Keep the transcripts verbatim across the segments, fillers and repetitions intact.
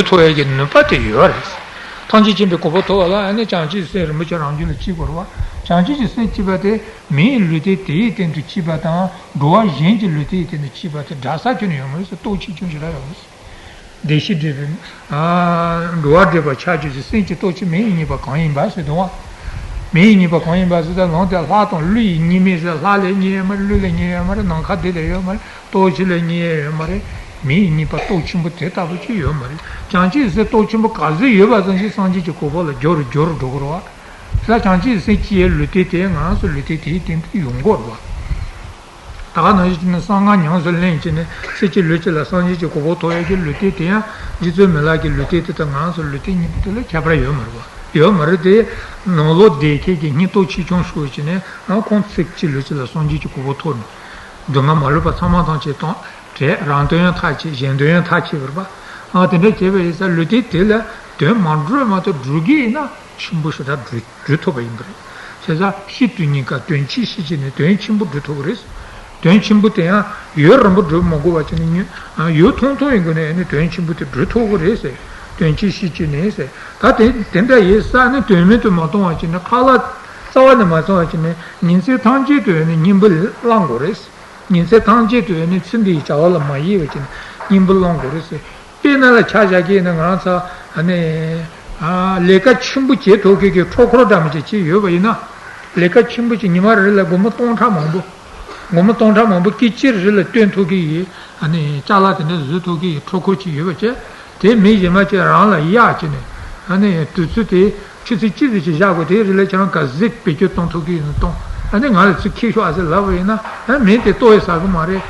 ཐོབ་ཡས་ཀྱི་ནུས་པ་དེ་ཡོད་རེད། ཐམས་ཅད་མཁྱེན་པའི་གོ་འཕང་ཐོབ་པ་ལ་ཨ་ནི་བྱང་ཆུབ་སེམས་རིན་པོ་ཆེ་རང་རྒྱུད་ལ་སྐྱེ་དགོས་རེད་བ། བྱང་ཆུབ་ཀྱི་སེམས་སྐྱེས་པ་དེ་མིའི་ལུས་རྟེན་དེའི་སྟེང་དུ་སྐྱེས་པ་དང་འགྲོ་བ་གཞན་གྱི་ལུས་རྟེན་སྟེང་དུ་སྐྱེས་པ་དེ་འདྲ་ས་ཁྱོན་ནས་ཡོད་མ་རེད་ཟེར། སྟོབས་ཆེ་ཆུང་ཞེ་དྲག་ཡོད་མ་རེད། བདེ་གཤེགས་འདྲེན་པའི་ཨ་འགྲོ་བ་སྒྲོལ་བར་ཕྱག་བྱོས་ཤིག། སེམས་ཀྱི་སྟོབས་ཆེན་མིའི་སྙིང་པོ་གང་ཡིན་པ་ཟེར་དུས། མིའི་སྙིང་པོ་གང་ཡིན་པ་ཟེར་དུས་ལམ་དེ་ལྷ་དང་ཀླུ་ཡི་སྙིང་པོ་ཟེར། ལྷ་ལས་རྙེད་ཡོད་མ་རེད། ཀླུ་ལས་རྙེད་ཡོད་མ་རེད། ནམ་མཁའ་ལྡིང་ལས་ཡོད་མ་རེད། སྟོབས་ཆེ་ལས་རྙེད་ཡོད་མ་རེད། མིའི་སྙིང་པོ་སྟོབས་ཆེན་པོ་དེ་ལྟ་བུ་ཅིག་ཡོད་མ་རེད། བྱང་ཆུབ་སེམས་སྟོབས་ཆེན་པོ་ག་ཚོད་ཡོད་པ་ཙམ་ཞིག་སངས་རྒྱས་ཀྱི་གོ་འཕང་ལ་མགྱོགས་རུ་མགྱོགས་རུ་འགྲོ་གི་རེད་བ། ས་བྱང་ཆུབ་སེམས་སྐྱེ་ཡས་ལུས་རྟེན་དེ་ང་རང་ཚོ་ལུས་རྟེན་དེའི་སྟེང་དུ་ཡོང་གི་རེད་བ། ད་ག་ནང་བཞིན་གྱི་ནི་གསང་སྔགས་ཉམས་སུ་ལེན་བྱས་ནས་ཚེ་གཅིག་ལུས་གཅིག་ལ་སངས་རྒྱས་ཀྱི་གོ་འཕང་ཐོབ་ཡས་ཀྱི་ལུས་རྟེན་དེ་ཡང་རྗེ་བཙུན་མི་ལ་གི་ལུས་རྟེན་དེ་དང་ང་རང་ཚོ་ལུས་རྟེན་གཉིས་པོ་དེ་ལ་ཁྱད་པར་ཡོད་མ་རེད་བ། ཡོད་མ་རེད་དེ། ནང་ལོགས་བདེ་ཁྱད་ཀྱི་སྙིང་སྟོབས་ཆེ་ཆུང་ཤོར་བྱས་ནས་ང་ཁོང་ཚེ་གཅིག་ལུས་གཅིག་ལ་སངས་རྒྱས་ཀྱི་གོ་འཕང་ཐོབ་ནས། སྡུག་བསྔལ་མ་ལུས་པ་ཚང་མ་ཐམས་ཅད་དང་བྲལ། རང་དོན་ཡང་མཐར་ཕྱིན། གཞན་དོན་ཡང་མཐར་ཕྱིན་པ་རེད་པ། ཨ་དེ་འདྲ་བྱས་པ་ཡིན་ཙང་ལུས་རྟེན་དེ་ལ་དོན་མ་འགྲུབ་མ་གཏོགས་འགྲུབ་ཀྱི་ཡིན་ན་ཆེན་པོ་ཞེ་དྲག་འགྲུབ་འགྲུབ་ཐུབ་པ་ཡིན་པ་རེད། བྱས་ཙང་ཤི་དུས་གཉིས་ཀ་དོན་ཆེ་ཤེས་བྱས་ནས་དོན་ཆེན་པོ་འགྲུབ་ཐུབ་ཀྱི་རེད། དོན་ཆེན་པོ་དེ་ཡང་ཡུན་རིང་པོ་འགྲུབ་མ་དགོས་པ་བྱས་ནས་ཡུན་ཐུང་ཐུང་ཡིན་དགོས་ནས་ནི་དོན་ཆེན་པོ་དེ་འགྲུབ་ཐུབ་ཀྱི་རེད་ཟེར། དོན་ཆེ་ཤེས་བྱས་ནས་ཟེར། ད་དེ་དེ་འདྲ་ཡིན་ཙང་ནི་དོན་མེད་དུ་མ་གཏོང་བ་བྱས་ནས་ཁ་ལག་རྩ་བ་ནས་མ་བཙོང་བ་བྱས་ནས་ཉིན་མཚན་ཐམས་ཅད་དུ་ནི་སྙིང་པོ་བླང་དགོས་རེད། ཉིན་མཚན་ཐམས་ཅད་དུ་ནི་ཚེ་འདིའི་བྱ་བ་ལ་མ་གཡེལ་བ་བྱས་ནས་སྙིང་པོ་བླང་དགོས་རེད་ཟེར། དཔེར་ན་ལ་ཆ་བཞག་གི་ཡིན་ན་ང་ཚོ་ཨ་ནི་ཨ་ལས་ཀ་ཆེན་པོ་བྱེད་ཐུབ་མཁན་གྱི་འཕྲུལ་འཁོར་འདྲ་མི་ཅིག་ཅིག་ཡོད་པ་ཡིན་ན། ལས་ཀ་ཆེན་པོ་ཅིག་ཉི་མ་རེ་ལ་སྒོར་མོ་སྟོང་ཕྲག་མང་པོ། སྒོར་མོ་སྟོང་ཕྲག་མང་པོ་སྐད་ཅིག་རེ་ལ་སྟོན་ཐུབ་མཁན་གྱི་ཨ་ནི་ཅ་ལག་དེ་འདྲ་བཟོ་ཐུབ་མཁན་གྱི་འཕྲུལ་འཁོར་ཅིག་ཡོད་པ་བྱས། དེ་མི་གཞན་མ་ཅིག་རང་ལ་གཡར་བྱས་ནས་ཨ་ནི་དུས་ཚོད་དེ་ཆུ་ཚོད་གཅིག་ཙམ་ཅིག་བཞག་དགོས། དེའི་རིང་ལ་ཁྱེད་རང་ག་ཚོད་བེད་སྤྱོད་གཏོང་ཐུབ་ཀྱི་ཡིན་ན་གཏོང་། ཨ་ནི་ང་ལ་ཚིག་ཁྱེར་ཤོག་ཨ་ཟེར་ལབ་པ་ཡིན་ན། ཨ་མི་དེ་ལྟོ་ཡང་ཟ་གི་མ་རེད།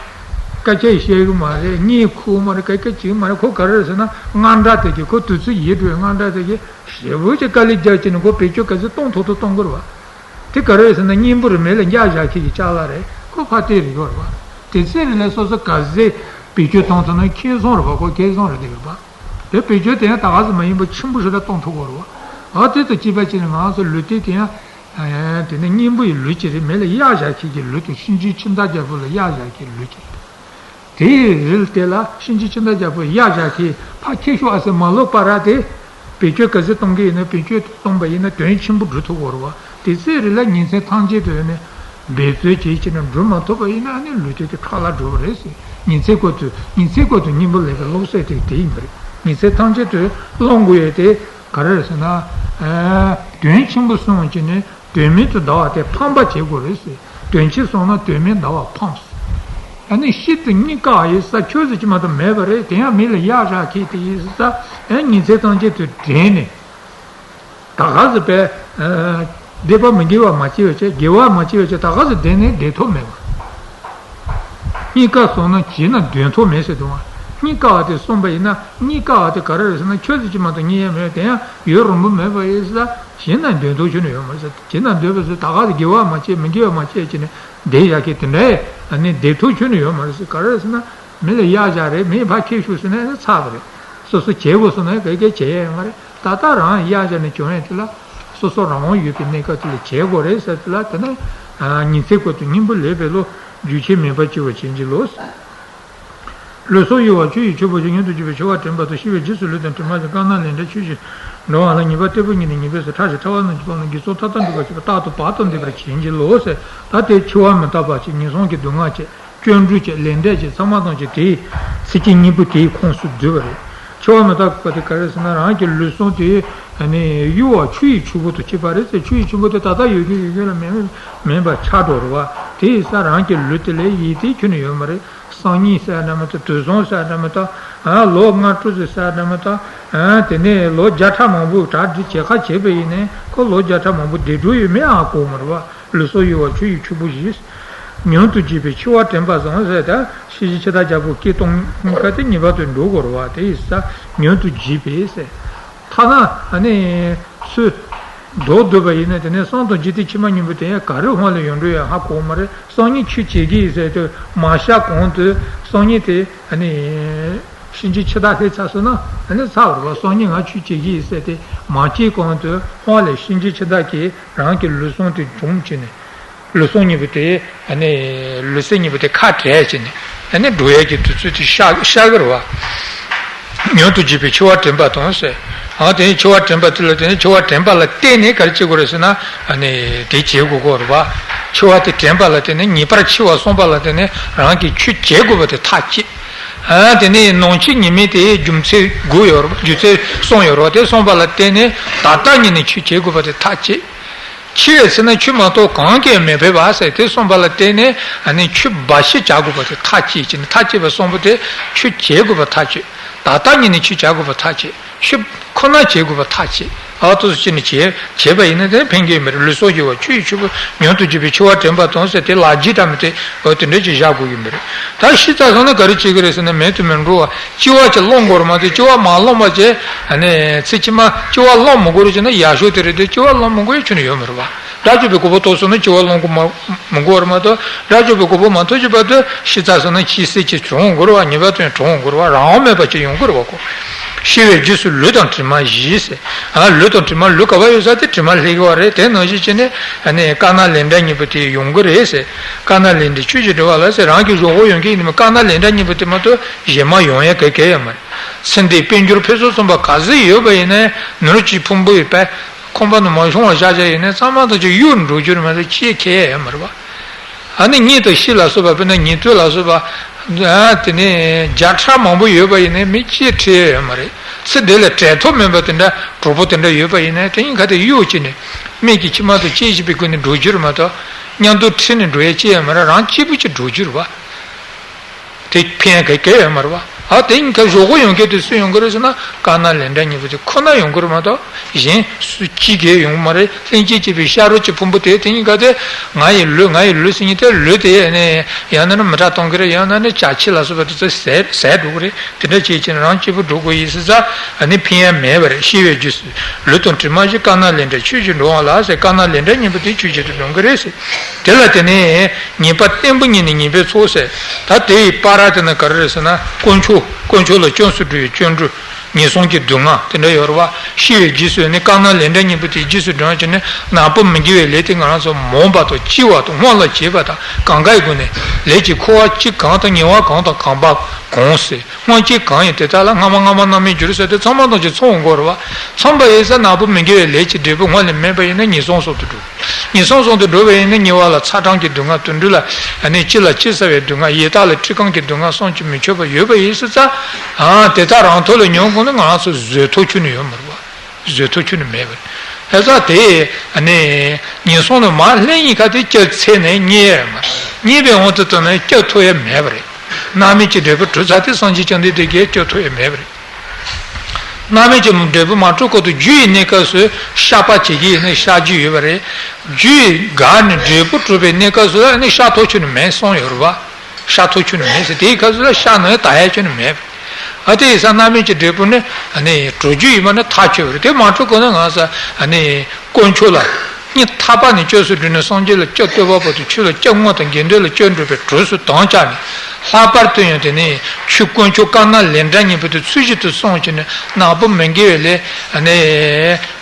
སྐད་ཆ་ཡང་བཤད་གི་མ་རེད། གཉིད་ཁུག་མ་རེད། ག་ག་བྱེད་གི་མ་རེད། ཁོ་ག་རེ་རེད་ཟེར་ན་དངངས་སྐྲག་དེ་གིས། ཁོ་དུས་ཚོད་ཡལ་འགྲོ་བའི་དངངས་སྐྲག་དེ་གིས་ཞེ་པོ་ཅིག་དཀའ་ལས་རྒྱག་བྱས་ནས་ཁོ་བེད་སྤྱོད་ག་ཚོད་གཏོང་ཐུབ་ཐུབ་གཏོང་གི་རེད་བ། དེ་ག་རེ་རེད་ཟེར་ན་སྙིང་པོ་རེད། མི་ལ་གཡར་བཞག་མཁན་གྱི་ཅ་ལག་རེད། ཁོ་ཕར་སྟེར་རེ་ཡོད་རེད་བ། དེ་ཚེ་རིང་ལ་སོ་སོ་ག་ཚོད་བེད་སྤྱོད་གཏོང་ཐུབ་ན་ཁེ་བཟང་རེད་བ། ཁོ་ཁེ་བཟང་རེད་དེ་རེད་བ། དེ་བེད་སྤྱོད་དེ་ཡང་ད་ག་ཟེ་མ་ཡིན་པ་ཆེན་པོ་ཞེ་དྲག་གཏོང་ཐུབ་ཀྱི་རེད་བ། ཨ་དེ་དང་བཅས་པ་བྱས་ནས་ང་ཚོ་ལུས་རྟེན་དེ་ཡང་དེ་ནི་སྙིང་པོ་ཡི་ལུས་ཅིག་རེད། མི་ལ་གཡར་བཞག་མཁན་གྱི་ལུས་དེ། གཤིན་རྗེ་ཕྱི་མཐའ་རྒྱལ་པོ་ལ་གཡར་བཞག་མཁན་གྱི་ལུས་ཅིག་རེད། དེའི་རིལ་དེ་ལ་གཤིན་རྗེ་ཕྱི་མཐའ་རྒྱལ་པོ་གཡར་བཞག་མཁན་ཕར་ཁྱེར་ཤོག་ཨ་ཟེར་མ་ལབ་བར་དེ། བེད་སྤྱོད་ག་ཚོད་གཏོང་གི་ཡིན་ན་བེད་སྤྱོད་གཏོང་པ་ཡིན་ན་དོན་ཆེན་པོ་འགྲུབ་ཐུབ་ཀྱི་རེད་བ། དེ་ཚེ་རིང་ལ་ཉིན་མཚན་ཐམས་ཅད་དུ་ནི་འབད་རྩོལ་བྱེད་བྱས་ནས་འགྲུབ་མ་ཐུབ་པ་ཡིན་ན་ནི་ལུས་རྟེན་དེ་ཕྲ་ལ་འགྲོ་བ་རེད་ཟེར། ཉིན་མཚན་ཀུན་ཏུ་ཉིན་མཚན་ཀུན་ཏུ་སྙིང་པོ་ལེན་པའི་སློབ་གསོ་དེ་དེ་ཡིན་པ་རེད། ཉིན་མཚན་ཐམས་ཅད་དུ་བླང་དགོས་ཡས་དེ་ག་རེ་རེད་ཟེར་ན། ཨ་དོན་ཆེན་པོ་བསྲུང་བྱས་ནས་དོན་མེད་དུ་འདའ་བ་དེ་ཕམ་པ་བྱེད་དགོས་རེད་ཟེར། དོན་ཆེ་སོང་ན་དོན་མེད་འདའ་བ་ཕམ་ཟེར། ཨ་ནི་ཤི་དུས་གཉིད་ཀ་ཡིན་ས་ཁྱོད་ཚོ་ཅི་མ་གཏོགས་མེད་པ་རེད། དེ་ཡང་མི་ལ་གཡར་བཞག་མཁན་དེ་ཡིན་ས། ཨ་ཉིན་མཚན་ཐམས་ཅད་དུ་དྲན་ནས། ད་ག་ཟེ་པས་ཨ་བདེ་བ་མི་དགེ་བ་མ་སྐྱེས་པ་བྱས། དགེ་བ་མ་སྐྱེས་པ་བྱས། ད་ག་ཟེ་བདེ་ནས་བདེ་ཐོབ་མེད་པ། གཉིད་ཀ་སོང་ན་བྱས་ན་འདོན་ཐོབ་མེད་ཟེར་དུས། གཉིད་ཀ་བ་དེ་སོང་པ་ཡིན་ན། གཉིད་ཀ་བ་དེ་ག་རེ་རེད་ཟེར་ན་ཁྱོད་ཚོ་ཅི་མ་གཏོགས་གཉིད་ཡང་མེད། དེ་ཡང་ཡུན་རིང་པོ་མེད་པ་ཡིན་ས། བྱས་ན་འདོན་ཐོབ་ཁྱོན་ནས་ཡོད་མ་རེད་ཟེར། བྱས་ན་འདོན་པ་ཟེར་ད་ག་ཟེ་དགེ་བ་མ་སྐྱེས་མི་དགེ་བ་མ་སྐྱེས་བྱས་ནས་བསྡད་ཡག་གི་དེ་འདྲ་ཨ་ནི་བསྡད་ཐུབ་ཁྱོན་ནས་ཡོད་མ་རེད་ཟེར། ག་རེ་ཟེར་ན་མི་ལ་གཡར་བཞག་རེད། མི་ཕར་ཁྱེར་ཤོག་ཟེར་ན་ཨ་ནི་ཚར་བ་རེད། སོ་སོ་བྱེད་དགོས་སོང་ན་ག་གེ་བྱེད་ཡ་ཡོད་མ་རེད། ད་ལྟ་རང་གཡར་བཞག་ནས་བྱུང་ཡ་དེ་ལ་སོ་སོ་རང་དབང་ཡོད་པའི་གནས་སྐབས་དེ་ལ་བྱེད་དགོས་རེད་ཟེར། དེ་ལ་དེ་ནི་ཉིན་མཚན་ཀུན་ཏུ་སྙིང་པོ་ལེན་པའི་བློ། རྒྱུ་ཆེན་མེད་པར་སྐྱེ་བར་བྱིན་གྱིས་རློབས། ལུས་སྲོག་གཡོ་བ་ཆུ་ཡི་ཆུ་བུར་བཞིན། མྱུར་དུ་འཇིག་པའི་འཆི་བ་དྲན་པ་དང་། ཤི་བའི་རྗེས་སུ་ལུས་དང་གྲིབ་མ་བཞིན། དཀར་ནག་ལས་འབྲས་ཆོས་བཞིན་འགྲོ་བ་ལ། ངེས་པར་ལྟ་བུ་ཉིད་ནས་ངེས་པའི་ཚུལ། ཕྲ་ཞིང་ཕྲ་བ་རྣམས་ཀྱི་ཕ་རོལ་ཏུ། ངན་སོང་མཐའ་དག་འགྲུབ་པར་བྱེད་པ། རྟག་ཏུ་བག་ཏུ་འདོད་པར་བྱིན་གྱིས་རློབས་ཟེར། ད་དེ་འཆི་བ་མི་རྟག་པ་ཅིག་ངན་སོང་གི་སྡུག་བསྔལ་ཅིག་སྐྱོན་དྲུག་ཅིག་ལས་འབྲས་ཅིག་ཚང་མ་ཐམས་ཅད་དེའི་ཚིག་རྐང་གཉིས་པོ་དེའི་ཁོངས་སུ་འདུས་པ་རེད། འཆི་བ་མི་རྟག་པ་དེ་ག་རེ་ཟེར་ན་རང་གི་ལུས་ཟུངས་དེ་ཨ་ནི་གཡོ་བ་ཆུ་ཡི་ཆུ་བུར་དུ་བྱེད་པ་རེད་ཟེར། ཆུ་ཡི་ཆུ་བུར་དེ་ད་ལྟ་ཡོད་རྒྱུ་ཡོད་རྒྱུ་ལ་མེད་མེད་མེད་པ་ཆགས་འགྲོ་རེད་བ། དེ་ཡིན་ཙང་རང་གི་ལུས་དེ་ལ་ཡིད་བརྟན་ཁྱོན་ནས་ཡོད་མ་རེད། སང་ཉིན་ཟེར་ཡ་འདྲ་མ་གཏོགས། དུས་སང་ཟེར་ཡ་འདྲ་མ་གཏོགས། ཨ་ལོ་ལྔ་དྲུག་ཙམ་ཟེར་ཡ་འདྲ་མ་གཏོགས། ཨ་དེ་ནས་ལོ་བརྒྱ་ཕྲག་མང་པོ་གྲ་སྒྲིག་བྱེད་ཁ་བྱས་པ་ཡིན་ནའི་ཁོ་ལོ་བརྒྱ་ཕྲག་མང་པོ་བདེ་སྡུག་ཡོད་མེད་ཧ་གོ་མ་རེད་བ། ལུས་སྲོག་གཡོ་བ་ཆུ་ཡི་ཆུ་བུར་བཞིན། མྱུར་དུ་འཇིག་པའི་འཆི་བ་དྲན་པ་བཟང་ཟེར། ད་གཤིན་རྗེ་འཆི་བདག་རྒྱལ་པོ་སྐད་གཏོང་མཁན་དེ་ངེས་པར་དུ་འགྲོ་དགོས་རེད་བ། དེ་ཡིན་ཙང་མྱུར་དུ་འཇིག་པའི་ཟེར། ཐ་ན་ཨ་ནི་ཚུར་ལྡོག་སྡོད་པ་ཡིན་ན་དེ་ནས་སང་དང་རྗེས་དེ་ཕྱི་མ་གཉིས་པོ་དེ་ཡང་ག་རེ་དབང་ལ་ཡོང་འགྲོ་ཡ་ཧ་གོ་མ་རེད། སང་ཉིན་ཆོས་བྱེད་ཀྱི་ཡིན་ཟེར་དུས་མ་བཤད་གོང་དུ་སང་ཉིན་དེ་ཨ་ནི་གཤིན་རྗེ་འཆི་བདག་སླེབས་ཚར་སོང་ན་ཨ་ནི་ཚར་བ་རེད་བ། སང་ཉིན་ང་ཆོས་བྱེད་ཀྱི་ཡིན་ཟེར་དེ་མ་བྱེད་གོང་དུ་དབང་ལས་གཤིན་རྗེ་འཆི་བདག་གིས་རང་གི་ལུས་ཟུངས་དེ་འཇོམས་བྱས་ནས། ལུས་ཟུངས་གཉིས་པོ་དེ་ཨ་ནི་ལུས་སེམས་གཉིས་པོ་དེ་ཁ་བྲལ་བྱས་ནས་ཨ་ནི་འགྲོ་ཡས་ཀྱི་དུས་ཚོད་དེ་ཤར་ཤར་གི་རེད་བ། མྱུར་དུ་འཇིག་པའི་འཆི་བ་དྲན་པ་དང་ཟེར། ཨ་དེ་ནས་འཆི་བ་དྲན་པ་དེ་ལ་དེ་ནས་འཆི་བ་དྲན་པ་ལ་བརྟེན་ནས་ག་རེ་བྱེད་དགོས་རེད་ཟེར་ན། ཨ་ནི་དེ་བྱེད་དགོས་ཀྱི་རེད་པ། འཆི་བ་དེ་དྲན་པ་ལ་བརྟེན་ནས་ངེས་པར་འཆི་བ་བསམ་པ་ལ་བརྟེན་ནས་རང་གིས་ཆོས་བྱེད་དགོས་པ་དེ་ཐག་བཅད། ཨ་དེ་ནས་ནང་ཆོས་ཉི་མའི་དེའི་རྒྱུ་མཚན་དགུ་ཡོད་རེད་པ། རྒྱུ་མཚན་གསུམ་ཡོད་རེད་པ། དེ་བསམ་པ་ལ་བརྟེན་ནས་ད་ལྟ་ཉིད་ནས་ཆོས་བྱེད་དགོས་པ་དེ་ཐག་བཅད། འཆི་བའི་ཚེ་ན་ཆོས་མ་གཏོགས་གང་གིས་མི་ཕོད་པ་ཟེར་དེ་བསམ་པ་ལ་བརྟེན་ནས། ཨ་ནི་ཆོས་འབའ་ཞིག་བྱ་དགོས་པ་དེ་ཐག་བཅད་བྱས་ནས། ཐག་བཅད་པ་གསུམ་པོ་དེ་ཆོས་བྱེད་དགོས་པ་ཐག་བཅད། ད་ལྟ་ཉིད་ནས་ཆོས་བྱ་དགོས་པ་ཐག་བཅད། ཆོས་ཁོ་ན་བྱེད་དགོས་པ་ཐག་བཅད། ཨ་ཏོ་སུ་ཅི་ནས་བྱེད་བྱེད་པ་ཡིན་ན་དེ་ཕན་གྱི་མེད་རེད། ལུས་སྲོག་གཅོད་པ། ཆོས་ཀྱི་ཆོས་པོ་མྱུར་དུ་འཇིག་པའི་འཆི་བ་དྲན་པ་དང་ཟེར་དེ་ལ་རྒྱུ་འབྲས་མི་དེ་འོ་དེ་འདྲ་ཅིག་བཞག་དགོས་ཀྱི་མེད་རེད། ད་ཤི་ཚར་སོང་ན་ག་རེ་བྱེད་ཀྱི་རེད་ཟེར་ན། མེད་དུ་མི་འགྲོ་བ། སྐྱེ་བ་ཅིག་བླང་དགོས་རེད་མ་གཏོགས། སྐྱེ་བ་མ་བླངས་པ་བྱས། ཨ་ནི་ཚེ་ཕྱི་མ་སྐྱེ་བ་བླང་མི་དགོས་རེད་བྱས་ན་ཡག་ཤོས་དེ་རེད་དེ། སྐྱེ་བ་བླང་མི་དགོས་ཡ་ཁྱོན་ནས་ཡོད་མི་རེད་པ། དགྲ་བཅོམ་པའི་གོ་འཕང་ཐོབ་སོང་ན་སྐྱེ་བ་བླང་དགོས་མ་མི་དགོས་རེད་མ་གཏོགས། དགྲ་བཅོམ་པའི་གོ་འཕང་མ་ཐོབ་ཀྱི་བར་དུ་ཤི་ཚར་སོང་ན་ཤི་གསོན་ཅིག་འགྲོ་འོང་དགོས་རེད་པ། ཉེས་པ་དོན་གྲོལ་འོང་དགོས་རེད་པ། རང་དབང་མེད་པ་ཅིག་ཡོང་གི་རེད་པ་ཁོ། ཤི་བའི་རྗེས་སུ་ལུས་དང་གྲིབ་མ་ཞི་ཟེར། ཨ་ལུས་དང་གྲིབ་མ། ལུས་ག་པར་ཡོད་ས་དེ་གྲིབ་མ་ལྷག་གི་རེད། དེ་ནང་བཞིན་བྱས་ནས་ཨ་ནི་དཀར་ནག་ལས་འབྲས་གཉིས་པོ་དེ་ཡོང་གི་རེད་ཟེར། དཀར་ནག་ལས་འབྲས་ཆོས་ཀྱིས་འགྲོ་བ་ལ་ཟེར། རང་གི་གཟུགས་པོ་ཡོང་གི་ཡིན་ནི་མ། དཀར་ནག་ལས་འབྲས་གཉིས་པོ་དེ་མ་གཏོགས་གཞན་མ་ཡོང་ཡ་ག་གེ་ཡོད་མ་རེད། ཚེ་འདིའི་དཔལ་འབྱོར་ཕུན་སུམ་ཚོགས་པ་ག་ཚོད་ཡོད་པ་ཡིན་ནའི། ནོར་གྱི་ཕུང་པོའི་དཔལ་ཁང་པ་ནང་མ་ཤོང་བ་བཞག་བཞག་ཡིན་ནའི་ཚང་མ་དང་ཅིག་གཡུག་འགྲོ་རྒྱུ་རེད་མ་གཏོགས་ཅི་ཁེ་ཡོད་མ་རེད་པ། ཨ་ནི་གཉེན་དང་བཤེས་ལ་སོགས་པ། དཔེར་ན་ཉེ་དུ་ལ་སོགས་པ། ཨ་དེ་ནས་བརྒྱ་ཕྲག་མང་པོ་ཡོད་པ་ཡིན་ནའི་མི་གཅིག་ཁྲིད་ཡོད་མ་རེད། ཚེ་འདི་ལ་བྲལ་ཐབས་མེད་པ་དེ་འདྲ་གྲོགས་པོ་དེ་འདྲ་ཡོད་པ་ཡིན་ནའི་དེ་གཉིས་ཀ་དེ་གཡུག་བྱས་ནས་སྨད་ཀྱི་མཆི་མ་དང་བཅས་བཞིན་པའི་སྒོ་ནས་འགྲོ་རྒྱུ་རེད་མ་གཏོགས། མཉམ་དུ་ཁྲིད་ནས་འགྲོ་ཡ་ཅི་ཡང་མ་རེད། རང་གཅིག་པུ་གཅིག་འགྲོ་རྒྱུ་རེད་པ། དེ་ཕན་ག་གེ་ཡོད་མ་རེད་པ། ཨ་དེ་གཉིས་ཀ་གཟུགས་པོ་ཡོང་མཁན་དེ་སུ་ཡོང་གི་རེད་ཟེར་ན། དཀར་ནག་ལས་འབྲས་གཉིས་པོ་དེ་ཁོ་ན་ཡོང་གི་རེད་མ་གཏོགས་གཞན་སུ་གཅིག་གིས་ཡོང་གི་མ་རེད། ལྷན་ཅིག་སྐྱེས་པའི་ཤ་རོ་གཅིག་ཕུང་པོ་དེ་དེ་གཉིས་ཀ་དེ་ང་ཡི་ལུས། ང་ཡི་ལུས་ཟེར་མཁན་དེ། ལུས་དེ་ནི་ཡང་ན་ནི་མི་དྲག་གཏོང་གི་རེད། ཡང་ན་ནི་བྱ་ཁྱི་ལ་སོགས་པ་དེ་ཚོས་ཟས་ཟས་འགྲོ་གི་རེད། དེ་འདྲ་བྱས་བྱས་ནས་རང་གཅིག་པུ་འགྲོ་དགོས་ཡིན་ཟེར་ཙང་ཨ་ནི་ཕན་ཡ་མེད་པ་རེད། ཤི་བའི་རྗེས་སུ་ལུས་དང་གྲིབ་མ་ཞི། དཀར་ནག་ལས་འབྲས་ཆོས་ཀྱིས་འགྲོ་བ་ལ་ཟེར། དཀར་ནག་ལས་འབྲས་གཉིས་པོ་དེ་ཆོས་བཞིན་དུ་འགྲོ་གི་རེད་ཟེར། དེ་ལ་དེ་ནས་ཉེས་པ་བརྟན་པོ་ཉིད་ནི་ཉེས་པའི་ཚོགས་ཟེར། ད་དེ་ཡི་བར་དེ་ན་ག་རེ་རེད་ཟེར་ན། དཀོན་མཆོག་དཀོན་མཆོག་ལ་སྐྱབས་སུ་འགྲོ་བའི་སྐྱབས་འགྲོ། ངན་སོང་གི་སྡུག་བསྔལ་དེ་འདྲ་ཡོད་རེད་པ། ཤི་བའི་རྗེས་སུ་ནི་དཀར་ནག་ལས་འབྲས་གཉིས་པོ་དེའི་རྗེས་སུ་འགྲོ་བ་བྱས་ནས་ནག་པོ་མི་དགེ་བའི་ལས་དེ་ང་རང་ཚོ་མང་བ་དང་ལྕི་བ་དང་སྔོན་ལ་བྱས་པ་དང་གང་གཱའི་སྒོ་ནས་ལས་ཀྱི་འཁོར་བ་གཅིག་གང་དང་ཉེ་བ་གང་དང་གང་བ་གང་ཟེར། སྔོན་གཅིག་གང་ཡིན་དེ་དག་ལ་སྔ་མ་སྔ་མ་རྣམ་སྨིན་འགྱུར་ཟེར་ཏེ་ཚང་མ་དང་ཅིག་མཚུངས་དགོས་རེད་པ། མཚུངས་པ་ཡིན་ཙང་ནག་པོ་མི་དགེ་བའི་ལས་ཀྱི་འབྲས་བུ་སྔོན་ལ་སྨིན་པ་ཡིན་ན་ངན་སོང་གསུམ་དུ་འགྲོ། ངན་སོང་གསུམ་དུ་འགྲོ་བ་ཡིན་ན་ཉེ་བ་ལ་ཚ་གྲང་གི་སྡུག་བསྔལ། དུད་འགྲོ་ལ་ཨ་ནི་ལྕི་ལ་ལྕི་ཟ་བའི་སྡུག་བསྔལ། ཡི་དྭགས་ལ་མཁྲིས་རྐང་གི་སྡུག་བསྔལ་གསུམ་གྱིས་མི་ཆོད་པ་ཡོད་པ་ཡིན་ཟེར་ཙང་། ཨ་དེ་དག་རང་ཐོག་ལ་མྱོང་དགོས་ན་ང་རང་ཚོ་བཟོད་ཐབས་ཁྱོན་ནས་ཡོད་མ་རེད་པ། བཟོད་ཐབས་ཁྱོན་ནས་མེད་པ་རེད། ད་དེ་ཨ་ནི་ངན་སོང་ལ་མར་ལྷུང་ཡིན་ཁ་དེ་སྐྱོབ་ཚེ་ནས་རྙེད་ཡ་མ་རེད། རྙེད་པའི་དབང་དུ་བཏང་ནས་སྐྱོབ་ཐུབ་ཡ་མེད་པ་རེད། རྣམ་སྨིན་གྱི་འབྲས་བུ་གྲུབ་ཚར་དུས་སངས་རྒྱས་བཅོམ་ལྡན་འདས་ཀྱིས་སྐྱོབ་ཐུབ་ཡ་མེད་པ་རེད། རྣམ་སྨིན་གྱི་འབྲས་བུ་མ་གྲུབ་གོང་དུ་རྒྱུ་ཡི་གནས་སྐབས་སུ་བཤགས་པ་བྱེད་ཀྱི་ཡིན་ན་བཤགས་རྒྱུ་ཡོད་པ་རེད། རྒྱུ་ཡི་འགགས་ནས་འབྲས་བུ་གྲུབ་པའི་གནས་སྐབས་སུ་ཨ་ནི་བཤགས་ཐབས་ཁྱོན་ནས་མེད་གསུངས་ཡོད་རེད་པ། བཤགས་ཐབས་ཁྱོན་ནས་མེད་ཟེར། དེའི་སྐབས་སུ་ལ་བཤགས་ན་ཡང་དག་ཡ་ཁྱོན་ནས་མེད་པ་རེད། ཨ་དེ་ཡིན་ཙང་རྣམ་སྨིན་གྱི་འབྲས་བུ་ནི་ཨ་ནི་གྲུབ་རྒྱུ་ཡིན་པ་ནི་ཐག་ཆོད་པ་རེད། དེ་མ་གྲུབ་གོང་ན་ང་ཚོ་ཨ་ནི་དཀོན་མཆོག་ལ་སྙིང་ཐག་པ་ནས་སྐྱབས་སུ་འགྲོ་ནས་སངས་རྒྱས་ལ་སྐྱབས་བཅོལ་བ་བར་དུ་ཆོས་ལ་སྐྱབས་དངོས་དང་དགེ་འདུན་ལ་སྐྱབས་འགྲོ་བའི་གྲོགས་སུ་དམ་བཅའ་ནས། ལྷག་པར་དུ་ཡང་དེ་ནས་ཆོས་དཀོན་མཆོག་དཀར་ནག་ལས་འབྲས་གཉིས་པོ་དེ་ཚུལ་བཞིན་དུ་བསྲུང་བྱས་ནས་ནག་པོ་མི་དགེ་བའི་ལས་ཨ་ནི་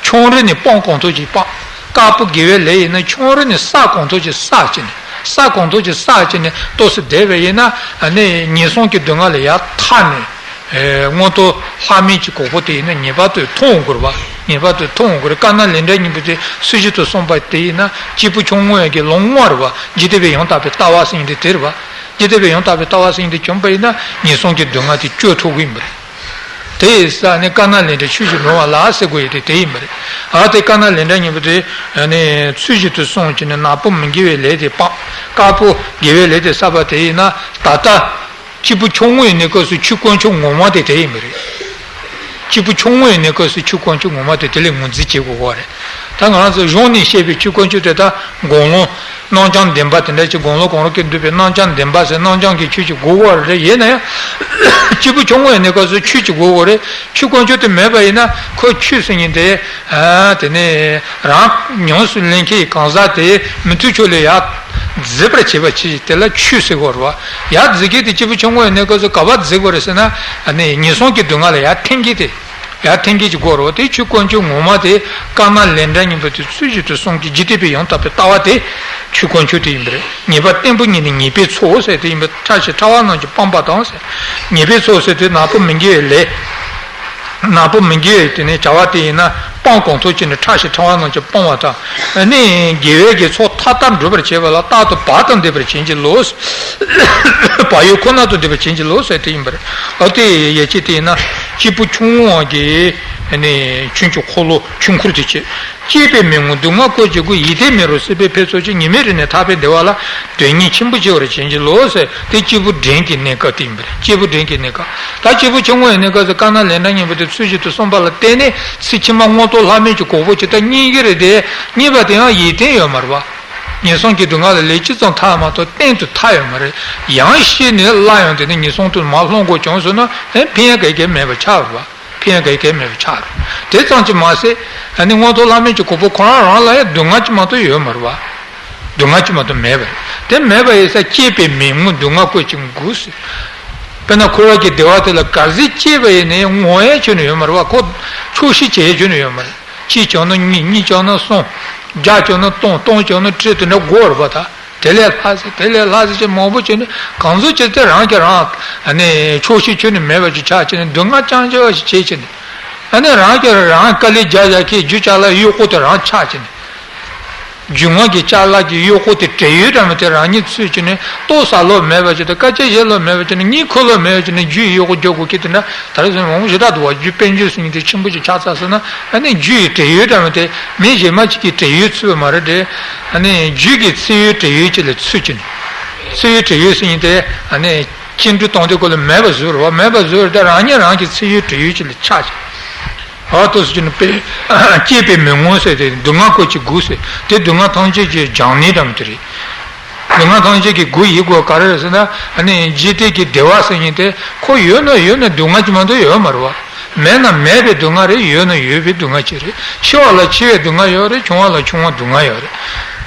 ཆུང་རིང་ནས་སྤང་གང་ཐུབ་ཅིག་སྤང་། དཀར་པོ་དགེ་བའི་ལས་ཡིན་ན་ཆུང་རིང་ནས་བསགས་གང་ཐུབ་ཅིག་བསགས་བྱས་ནས། བསགས་གང་ཐུབ་ཅིག་བསགས་བྱས་ནས་ཏོག་ཙམ་བསྡད་པ་ཡིན་ན་ཨ་ནི་ངན་སོང་གི་སྡུག་བསྔལ་ལས་ཡར་ཐར་ནས། ཨེ་མངོན་མཐོ་ལྷ་མིན་གྱི་གོ་འཕང་དེ་ཡིན་ན་ངེས་པར་དུ་མཐོང་འོང་གི་རེད་པ། ངེས་པར་དུ་མཐོང་འོང་གི་རེད། དཀར་ནག་ལས་འབྲས་གཉིས་པོ་དེ་ཚུལ་བཞིན་དུ་བསྲུངས་པ་དེ་ཡིན་ན་སྐྱེས་བུ་ཆུང་ངུ་ཡི་གི་ལམ་དངོས་རེད་པ། འཇིག་རྟེན་པའི་ཡང་དག་པའི་ལྟ་བ་ཟེར་མཁན་དེ་དེ་རེད་པ། འཇིག་རྟེན་པའི་ཡང་དག་པའི་ལྟ་བ་ཟེར་མཁན་དེ་བྱུང་པ་ཡིན་ན་ངན་སོང་གི་སྡུག་བསྔལ་དེ་གཅོད་ཐུབ་ཀྱི་ཡིན་པ་རེད། དེ་ཡིན་ཙང་ནི་དཀར་ནག་ལས་འབྲས་ཆོས་བཞིན་འགྲོ་བ་ལ་ཟེར་དགོས་ཡ་དེ་དེ་ཡིན་པ་རེད། ཨ་དེ་དཀར་ནག་ལས་འབྲས་གཉིས་པོ་དེ་ནི་ཚུལ་བཞིན་དུ་བསྲུངས་བྱས་ནས་ནག་པོ་མི་དགེ་བའི་ལས་དེ་སྤངས། དཀར་པོ་དགེ་བའི་ལས་དེ་བསགས་པ་དེ་ཡིན་ན་ད་ལྟ་སྐྱེས་བུ་ཆུང་ངུ་ཡི་གནས་སྐབས་སུ་ཆོས་དཀོན་མཆོག་ངོ་མ་དེ་དེ་ཡིན་པ་རེད། སྐྱེས་བུ་ཆུང་ངུ་ཡི་གནས་སྐབས་སུ་ཆོས་དཀོན་མཆོག་ངོ་མ་དེ་དེ་ལས་ངོས་འཛིན་བྱེད་དགོས་པ་རེད། ད་ང་རང་ཚོ་གཞུང་ནས་བཤད་པའི་ཆོས་དཀོན་མཆོག་དེ་དག་དགེ་སློང་རྣམ་བྱང་བདེན་པ་དེ་འདྲ་ཅིག་དགེ་སློང་གང་རུང་གིས་འདུལ་བའི་རྣམ་བྱང་བདེན་པ་ཟེར་རྣམ་བྱང་གི་ཆོས་ཅིག་དགོས་པ་རེད། ཡིན་ན་ཡང་སྐྱེས་བུ་ཆུང་ངུ་ཡི་གནས་སྐབས་སུ་ཆོས་ཅིག་དགོས་པ་རེད། ཆོས་དཀོན་མཆོག་དེ་མེད་པ་ཡིན་ན་ཁོ་ཆོས་ཟེར་མཁན་དེ། ཨ་དེ་ནས་རང་ཉམས་སུ་ལེན་མཁན་གང་ཟག་དེ་མི་མཐུན་ཕྱོགས་ལ་ཡར་འཛེག་པར་བྱེད་པ་ཅིག་དེ་ལ་ཆོས་ཟེར་གྱི་ཡོད་རེད་པ། ཡར་འཛེག་མཁན་དེ་སྐྱེས་བུ་ཆུང་ངུ་ཡི་གནས་སྐབས་སུ་ག་པར་འཛེག་དགོས་རེད་ཟེར་ན། ཨ་ནི་ངན་སོང་གི་སྡུག་བསྔལ་ལ་ཡར་འཐེན་མཁན་དེ། ཡར་འཐེན་མཁན་ཅིག་དགོས་རེད་པ། དེ་ཆོས་དཀོན་མཆོག་ངོ་མ་དེ་དཀར་ནག་ལས་འབྲས་གཉིས་པོ་དེ་ཚུལ་བཞིན་དུ་བསྲུངས་ཀྱི་འཇིག་རྟེན་པའི་ཡང་དག་པའི་ལྟ་བ་དེ་ཆོས་དཀོན་མཆོག་དེ་ཡིན་པ་རེད། ཉེས་པ་བརྟན་པོ་ཉིད་ནི་ཉེས་པའི་ཚོགས་ཟེར་དེ་ཡིན་པ། ཕྲ་ཞིང་ཕྲ་བ་རྣམས་ཀྱང་སྤངས་པ་དང་ཟེར། ཉེས་པའི་ཚོགས་ཟེར་དེ་ནག་པོ་མི་དགེ་བའི་ལས། ནག་པོ་མི་དགེ་བའི་དེ་ནས་བྱ་བ་དེ་ཡིན་ན་སྤང་གང་ཐུབ་བྱས་ནས་ཕྲ་ཞིང་ཕྲ་བ་རྣམས་ཀྱིས་སྤང་བ་དང་། ནི་དགེ་བའི་གི་ཚོགས་མཐའ་དག་འགྲུབ་པར་བྱེད་པ་ལ་རྟག་ཏུ་བག་དང་ལྡན་པར་བྱིན་གྱིས་རློབས། བག་ཡོད་ཁོ་ན་དང་ལྡན་པར་བྱིན་གྱིས་རློབས་ཟེར་དེ་ཡིན་པར། ཨ་དེ་ཡི་ཡ་གཅིག་དེ་ཡིན་ན་སྐྱེས་བུ་ཆུང་ངུའི་གི་ནི་ཆོས་ཀྱི་འཁོར་ལོ་ཆོས་འཁོར་དེ་བྱེད། སྐྱེས་པའི་མི་མངོན་སྡུག་བསྔལ་བཀོད་ཀྱི་སྒོས་ཡིད་བརྟན་མི་རུང་སྲིད་པའི་འཕེལ་ཚོགས་ཀྱིས་ཉི་མའི་རིས་ནས་ཐར་པའི་བདེ་བ་ལ་དོན་གཉེར་ཆེན་པོ་བྱེད་པར་བྱིན་གྱིས་རློབས་ཟེར་དེ་སྐྱེས་བུ་འབྲིང་གི་གནས་སྐབས་དེ་ཡིན་པ་རེད། སྐྱེས་བུ་འབྲིང་གི་གནས་སྐབས། ད་སྐྱེས་བུ་ཆུང་ངུའི་གནས་སྐབས་སུ་དཀར་ནག་ལས་འབྲས་གཉིས་པོ་དེ་ཚུལ་བཞིན་དུ་བསྲུངས་པ་ལ་བརྟེན་ནས་ཚེ་ཕྱི་མ་མངོན་མཐོ་ལྷ་མིན་གྱི་གོ་འཕང་ཇི་ལྟར་བརྙེས་ཀྱི་རེད་དེ། བརྙེས་པ་དེའང་ཡིད་བརྟན་ཡོད་མ་རེད་པ། ངན་སོང་གི་སྡུག་བསྔལ་ལ་ལས་ཅི་ཙམ་ཐར་ཡོད་མ་རེད། གཏན་དུ་ཐར་ཡོད་མ་རེད། ཡང་ཤི་ནས་སླར་ཡང་དེ་ནས་ངན་སོང་དུ་མར་ལྷུང་དགོས་བྱུང་སོང་ན་ཕན་ཡོན་ག་གེ་མེད་པ་ཆགས་རེད་པ། ཕན་ཡོན་ག་གེ་མེད་པ་ཆགས་རེད། དེ་ཙམ་གྱིས་མ་ཟད་ཨ་ནི་མངོན་མཐོ་ལྷ་མིན་གྱི་གོ་འཕང་ཁོ་རང་རང་ལ་ཡང་སྡུག་བསྔལ་ཅིག་མ་གཏོགས་ཡོད་མ་རེད་པ། སྡུག་བསྔལ་ཅིག་མ་གཏོགས་མེད་པ་རེད། དེ་མེད་པ་ཡིན་ཙང་སྐྱེས་པའི་མི་མངོན་སྡུག་བསྔལ་བཀོད་ཀྱི་སྒོས་ཟེར། དཔེར་ན་འཁོར་བ་གི་བདེ་བ་དེ་ལ་ག་ཚོད་སྐྱེས་པ་ཡིན་ནའི་ངོམས་ཡས་ཁྱོན་ནས་ཡོད་མ་རེད་པ། ཁོ་ཆོག་ཤེས་བྱེད་ཡས་ཁྱོན་ནས་ཡོད་མ་རེད། གཅིག་བྱུང་ན་གཉིས། གཉིས་བྱུང་ན་གསུམ། བརྒྱ་བྱུང་ན་སྟོང་། སྟོང་བྱུང་ན་ཁྲི། དེ་འདྲ་དགོས་རེད་པ། ད་དེ་ལས་ལྷག་ཟེར་དེ་ལས་ལྷག་ཟེར་ཅིག་མང་པོ་བྱས་ནས་གང་ཚོད་བྱས་ཏེ་རང་གིས་རང་ཨ་ནི་ཆོག་ཤེས་ཁྱོན་ནས་མེད་པ་ཅིག་ཆགས་བྱས་ནས་སྡུག་བསྔལ་རྐྱང་རྐྱང་ཞིག་བྱས་བྱས་ནས། ཨ་ནི་རང་གིས་རང་དཀའ་ལས་རྒྱག་རྒྱག་གི་རྒྱུ་ཅ་ལག་གཡོག་པོ་དེ་རང་ཆགས་བྱས་ནས། རྒྱུ་དངོས་ཀྱི་ཅ་ལག་གི་གཡོག་པོ་དེ་བྲེལ་ཡོད་འདྲ་མི་དེ་རང་ཉིད་ཚུད་བྱས་ནས་ལྟོ་ཟ་ལོང་མེད་པ་ཅིག་དང་སྐད་ཆ་བཤད་ལོང་མེད་པ་ཅིག་ནས་གཉིད་ཁུག་ལོང་མེད་པ་ཅིག་ནས་རྒྱུ་ཡི་གཡོག་པོ་རྒྱག་དགོས་ཀྱི་དེ་འདྲ་ད་རེས་བཟོས་མང་པོ་ཞེ་དྲག་འདུག་པ། རྒྱུ་དཔལ་འབྱོར་ཟེར་མཁན་དེ་ཆེན་པོ་ཅིག་ཆགས་ཚར་སོང་ན་ཨ་ནི་རྒྱུ་ཡི་བྲེལ་ཡོད་འདྲ་མི་དེ་མི་གཞན་མ་ཅིག་གིས་བྲེལ་ཡོད་ཚུད་པ་མ་རེད་དེ། ཨ་ནི་རྒྱུ་གི་ཚེ་ཡོད་བྲེལ་ཡོད་ཅིག་ལ་ཚུད་བྱས་ནས། ཚེ་ཡོད་བྲེལ་ཡོད་ཟེར་མཁན་དེ་ཨ་ནི་ཁྱིམ་འགྲུལ་གཏོང་དུས་སྐབས་ལ་མེད་པ་བཟོས་རེད་པ། མེད་པ་བཟོས་རེད་དེ་རང་ཉིད་རང་གི་ཚེ་ཡོད་བྲེལ་ཡོད་ཅིག་ལ་ཆགས་བྱས། ཨ་ཏོ་སུ་ཅི་ནི་པེ། སྐྱེས་པའི་མི་མངོན་ཟེར་དེ་སྡུག་བསྔལ་བཀོད་ཀྱི་སྒོས་ཟེར་དེ་སྡུག་བསྔལ་ཐམས་ཅད་ཀྱི་སྦྱང་ནི་འདྲ་མི་དེ་རེད། སྡུག་བསྔལ་ཐམས་ཅད་ཀྱི་སྒོ་ཡིན་དགོས་ག་རེ་རེད་ཟེར་ན་ཨ་ནི་འཇིག་རྟེན་གྱི་བདེ་བ་ཟེར་མཁན་དེ་ཁོ་ཡོད་ན་ཡོད་ན་སྡུག་བསྔལ་གྱི་མ་གཏོགས་ཡོད་མ་རེད་པ། མེད་ན་མེད་པའི་སྡུག་བསྔལ་རེད། ཡོད་ན་ཡོད་པའི་སྡུག་བསྔལ་ཅིག་རེད། ཆེ་བ་ལ་ཆེ་བའི་སྡུག་བསྔལ་ཡོད་རེད། ཆུང་བ་ལ་ཆུང་བ་སྡུག་བསྔལ་ཡོད་རེད།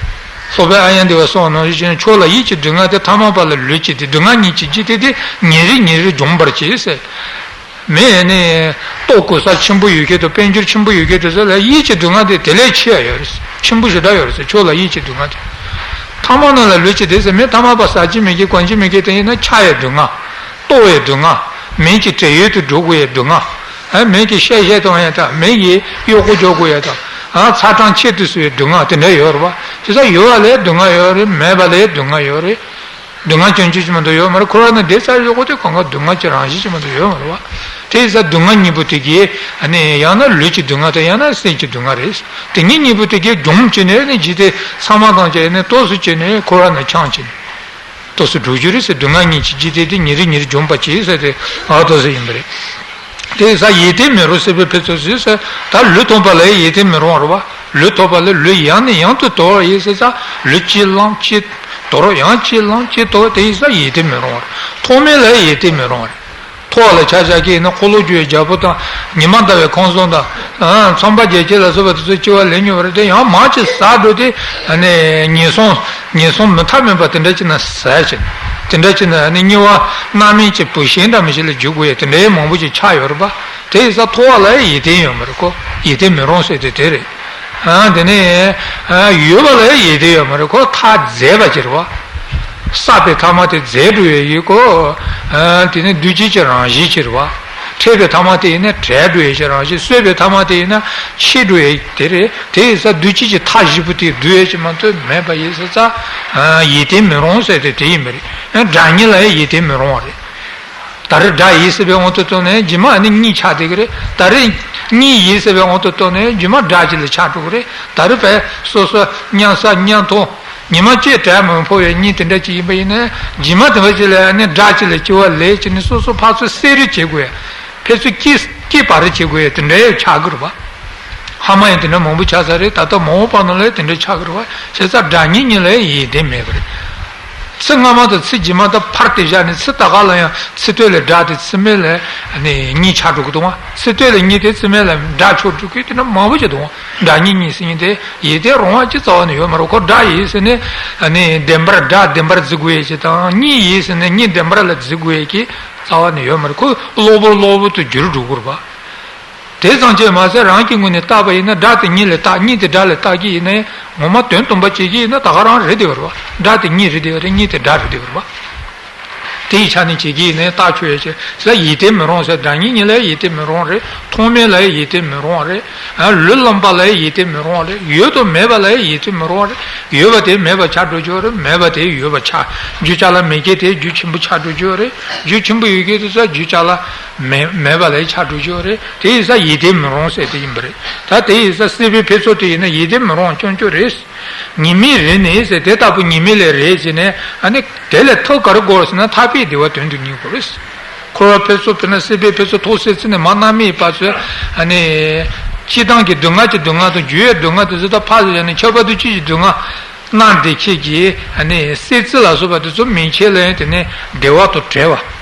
སློབ་དཔོན་ཨཱརྱ་དེ་བས་གསུངས་ནང་བཞིན་ཕྱོགས་ལ་ཡིད་ཀྱི་སྡུག་བསྔལ་དེ་ཐ་མལ་པ་ལ་ལུས་ཀྱི་དེ་སྡུག་བསྔལ་ཉིད་ཀྱི་འཇིག་རྟེན་དེ་ཉིན་རེ་ཉིན་རེ་འཇོམས་པར་བྱེད་ཟེར། མི་ནི་ལྟོ་གོས་ས་ཆེན་པོ་ཡོད་མཁན་དང་དཔལ་འབྱོར་ཆེན་པོ་ཡོད་མཁན་དེ་ཚོ་ལ་ཡིད་ཀྱི་སྡུག་བསྔལ་དེ་དེ་ལས་ཆེ་བ་ཡོད་རེད། ཆེན་པོ་ཞེ་དྲག་ཡོད་རེད་ཟེར། ཕྱོགས་ལ་ཡིད་ཀྱི་སྡུག་བསྔལ་དེ། ཐ་མལ་རྣམས་ལ་ལུས་ཀྱི་དེ་ཟེར་མི་ཐ་མལ་པ་ཟ་རྒྱུ་མེད་མཁན་གོན་རྒྱུ་མེད་མཁན་དེ་ཡིན་ན་ཆགས་ཡའི་སྡུག་བསྔལ། ལྟོགས་པའི་སྡུག་བསྔལ། མི་གི་བྲེལ་ཡོད་དུ་འགྲོ་དགོས་ཡའི་སྡུག་བསྔལ། ཨ་མི་གི་བཤད་བཤད་གཏོང་ཡ་དང་མི་གི་གཡོག་པོ་འཇོག་དགོས་ཡ་དང་། ཨ་ཚ་གྲང་ཁྱད་དུ་གསོད་པའི་སྡུག་བསྔལ་དེ་འདྲ་ཡོད་རེད་པ། དེ་ཚོ་ཡོད་པ་ལ་སྡུག་བསྔལ་ཡོད་རེད། མེད་པ་ལ་སྡུག་བསྔལ་ཡོད་རེད། སྡུག་བསྔལ་སྐྱོན་ཅི་ཅི་མ་གཏོགས་ཡོད་མ་རེད། འཁོར་བ་ན་བསྡད་ཚར་ཡོད་གོ་དེ་གང་ག་སྡུག་བསྔལ་གྱི་རང་བཞིན་ཅི་མ་གཏོགས་ཡོད་མ་རེད་པ། དེ་ཡིན་ཙང་སྡུག་བསྔལ་གཉིས་པོ་དེ་གའི་ཨ་ནི་ཡང་ན་ལུས་ཀྱི་སྡུག་བསྔལ་དང་ཡང་ན་སེམས་ཀྱི་སྡུག་བསྔལ་རེད། དེ་གཉིས་གཉིས་པོ་དེ་གའི་སྦྱོང་བྱས་ནས་ནི་འཇིག་རྟེན་ཚང་མ་གང་བྱས་ནས་ཏོག་ཙམ་བྱས་ནས་འཁོར་བ་ན་འཁྱམས་བྱས་ནས། ཏོག་ཙམ་འགྲོ་རྒྱུ་རེད་ཟེར། སྡུག་བསྔལ་གཉིས་ཀྱི་འཇིག་རྟེན་དེ་ཉིན་རེ་ཉིན་རེ་འཇོམས་པར་བྱེད་ཟེར་ཏེ་ཨ་ཏོག་ཙམ་ཡིན་པ་རེད། དེ་ཡིན་ཙང་ཡིད་བརྟན་མི་རུང་སྲིད་པའི་འཕེལ་ཚོགས་ཟེར་ཟེར། ད་ལུས་ཐོབ་པ་ལ་ཡིད་བརྟན་མི་རུང་བ་རེད་པ། ལུས་ཐོབ་པ་ལ་ལུས་ཡང་ནས་ཡང་དུ་དོར་བ་ཡིན་ཟེར་ཙང་ལུས་གཅིག་བླངས་གཅིག་དོར། ཡང་གཅིག་བླངས་གཅིག་དོར། དེ་ཡིན་ཙང་ཡིད་བརྟན་མི་རུང་བ་རེད། ཐོག་མེད་ལ་ཡིད་བརྟན་མི་རུང་བ་རེད། ཐོག་ལ་ཆ་བཞག་གི་ཡིན་ན་འཁོར་ལོ་བསྒྱུར་བའི་རྒྱལ་པོ་དང་ཉི་མ་ཟླ་བའི་ཁང་བཟང་དང་ཚངས་པ་རྒྱ་ཁྱི་ལ་སོགས་པ་དེ་ཚོ་སྐྱེ་བ་ལེན་མྱོང་བ་རེད་དེ། ཡང་མར་ཅིག་ཟག་འགྲོ་དེ་ངན་སོང་ངན་སོང་མུ་མཐའ་མེད་པ་དེ་འདྲ་ཅིག་ན་ཟག་ཅིག་དེ་འདྲ་ཅིག་ན་ནི་དམྱལ་བ་མནར་མེད་ཀྱི་བུད་ཤིང་འདྲ་མི་ཞིག་ལ་འགྱུར་དགོས་ཡ་དེ་འདྲའི་མང་པོ་ཅིག་ཆགས་ཡོད་རེད་པ། དེ་ཡིན་ཙང་ཐོག་ལ་ཡིད་བརྟན་ཡོད་མ་རེད། ཁོ་ཡིད་བརྟན་མི་རུང་ཟེར་དེ་དེ་རེད། ཨ་དེ་ནས་ཡོད་པ་ལ་ཡིད་བརྟན་ཡོད་མ་རེད། ཁོ་ཐག་རྫས་པ་ཅིག་རེད་པ། བསགས་པའི་ཐ་མ་དེ་རྫས་འགྲོ་ཡས་ཡོད་ཁོ། དེ་ནས་འདུས་བྱས་ཀྱི་རང་བཞིན་ཅིག་རེད་པ། འཕྲད་པའི་ཐ་མ་དེ་ཡིན་ན་བྲལ་འགྲོ་ཡས་ཀྱི་རང་བཞིན། གསོས་པའི་ཐ་མ་དེ་ཡིན་ན་འཆི་འགྲོ་ཡས་དེ་རེད། དེ་ཡིན་ཙང་འདུས་བྱས་ཀྱི་མཐའ་བཞི་པོ་དེ་འདུས་ཡས་ཀྱི་མ་གཏོགས་མེད་པ་ཡིན་ཙང་ཡིད་བརྟན་མི་རུང་ཟེར་དེ་དེ་ཡིན་པ་རེད། དགྲ་གཉེན་ལ་ཡང་ཡིད་བརྟན་མི་རུང་བ་རེད། ད་རེས་དགྲ་ཡིན་ཟེར་བའི་དབང་དུ་བཏང་ནས་རྗེས་མ་ནི་གཉིད་ཆག་བསྡད་ཀྱི་རེད། ད་རེས་གཉིད་ཡིན་ཟེར་བའི་དབང་དུ་བཏང་ནས་རྗེས་མ་དགྲ་ཅིག་ལ་ཆགས་འགྲོ་གི་རེད། ད་རེས་བས་སོ་སོ་མཉམ་ཟ་མཉམ་འཐུང་ཉི་མ་གཅིག་བྲལ་མི་ཕོད་པའི་གཉིད་དེ་འདྲ་ཅིག་ཡིན་པ་ཡིན་ན་རྗེས་མ་དེ་འདྲ་ཅིག་ལ་ནི་དགྲ་ཅིག་ལ་སྐྱེ་བ་ལེན་བྱས་ནས་སོ་སོ་ཕར་ཚུར་བསད་རེས་བྱེད་དགོས། ཕར་ཚུར་སྐྱེས་སྐྱེས་པར་བྱེད་དགོས་དེ་འདྲ་ཡང་ཆགས་ཀྱི་རེད་པ། ཧ་མ་ཡང་དེ་འདྲ་མང་པོ་ཆགས་ཚར་རེད། ད་ལྟ་མ་འོངས་པ་ནང་ལ་དེ་འདྲ་ཆགས་ཀྱི་རེད་པ། བྱས་ཙང་དགྲ་གཉེན་གཉིས་ལ་ཡང་ཡིད་བརྟན་མེད་པ་རེད། ཚེ་སྔ་མ་དང་ཚེ་རྗེས་མ་དང་ཕར་དེད་བཞག་ནས་ཚེ་ད་ག་ལ་ཡང་ཚེ་སྟོད་ལ་དགྲ་དེ་ཚེ་སྨད་ལ་ནི་གཉེན་ཆགས་འགྲོ་གི་འདུག་པ། ཚེ་སྟོད་ལ་གཉེན་དེ་ཚེ་སྨད་ལ་དགྲ་ཆགས་འགྲོ་གི་དེ་འདྲ་མང་པོ་ཅིག་འདུག་དགྲ་གཉེན་གཉིས་ཟེར་མཁན་དེ་ཡིད་བརྟན་རུང་བ་ཅིག་རྩ་བ་ནས་ཡོད་མ་རེད། ཁོ་དགྲ་ཡིན་ཟེར་ནས་ནི་བདེན་པར་དགྲ་བདེན་པར་བརྩི་དགོས་ཡས་ཅིག་དང་། གཉེན་ཡིན་ཟེར་ནས་གཉེན་བདེན་པར་ལ་བརྩི་དགོས་ཡས་ཀྱི་རྩ་བ་ནས་ཡོད་མ་རེད། ཁོ་གློ་བུར་གློ་བུར་དུ་འགྱུར་འགྲོ་གི་རེད་པ། དེ་ཙམ་གྱིས་མ་ཟད་རང་གི་ངོས་ནས་བལྟས་པ་ཡིན་ན་དགྲ་དེ་གཉེན་ལ་བལྟ། གཉེན་དེ་དགྲ་ལ་བལྟ་གི་ཡིན་ན་ངོ་མ་དོན་སྟོན་པ་བྱེད་ཀྱི་ཡིན་ན་ད་ག་རང་རེད་བསྡད་པ་རེད་པ། དགྲ་དེ་གཉེན་རེད་བསྡད་པ་རེད། གཉེན་དེ་དགྲ་རེད་བསྡད་པ་རེད་པ། དེའི་ཆ་ནས་བྱེད་ཀྱི་ཡིན་ནའི་རྟགས་ཆོས་ཡོད་ཅེས་ཟེར་ཡིད་བརྟན་མི་རུང་ཟེར། བདག་ཉིད་གཉིས་ལ་ཡིད་བརྟན་མི་རུང་རེད། མཐོང་མེད་ལ་ཡིད་བརྟན་མི་རུང་རེད། ཨ་ལུས་ལོངས་པ་ལ་ཡིད་བརྟན་མི་རུང་རེད། ཡོད་དང་མེད་པ་ལ་ཡིད་བརྟན་མི་རུང་རེད། ཡོད་པ་དེ་མེད་པ་ཆགས་འགྲོ་རྒྱུ་རེད། མེད་པ་དེ་ཡོད་པ་ཆགས། རྒྱུ་ཅ་ལག་མེད་མཁན་དེ་རྒྱུ་ཆེན་པོ་ཆགས་འགྲོ་རྒྱུ་རེད། རྒྱུ་ཆེན་པོ་ཡོད་མཁན་དེ་ཚོ་རྒྱུ་ཅ་ལག་མེད་མེད་པ་ལ་ཆགས་འགྲོ་རྒྱུ་རེད། དེ་ཡིན་ཙང་ཡིད་བརྟན་མི་རུང་ཟེར་དེ་ཡིན་པ་རེད། ད་དེ་ཡིན་ཙང་སྲིད་པའི་འཕེལ་ཚུལ་དེ་ཡིན་ན་ཡིད་བརྟན་མི་རུང་རྐྱང་རྐྱང་རེད། ཉི་མའི་རེད་ནི་ཟེར། དེ་ལྟ་བུ་ཉི་མའི་ལས་རེད་ཟེར་ནས། ཨ་ནི་དེ་ལས་ཐབས་ག་རེ་དགོས་ཟེར་ན། ཐར་པའི་བདེ་བ་དོན་དུ་གཉེར་དགོས་རེད། འཁོར་བ་འཕེལ་ཚུལ་དཔེར་ན་སྲིད་པའི་འཕེལ་ཚུལ་ཐོག་སེ་ཚེ་ནས་མར་གནམ་མེད་ཡི་བར་ཚུལ། ཨ་ནི་སྤྱིར་བཏང་གི་སྡུག་བསྔལ་གྱི་སྡུག་བསྔལ་དང་རྒྱུ་ཡི་སྡུག་བསྔལ་དེ་ཚོ་ད་ཕར་ཟེར་ནས་ཁྱབ་པ་དུས་གཅིག་གི་སྡུག་བསྔལ་གནང་བསྡད་ཁྱེད་ཀྱིས། ཨ་ནི་སྲིད་རྩེ་ལ་སོགས་པ་དེ་ཚོ་མན་ཆད་ལ་ཡང་དེ་ནས་བདེ་བ་དང་བྲལ་བ།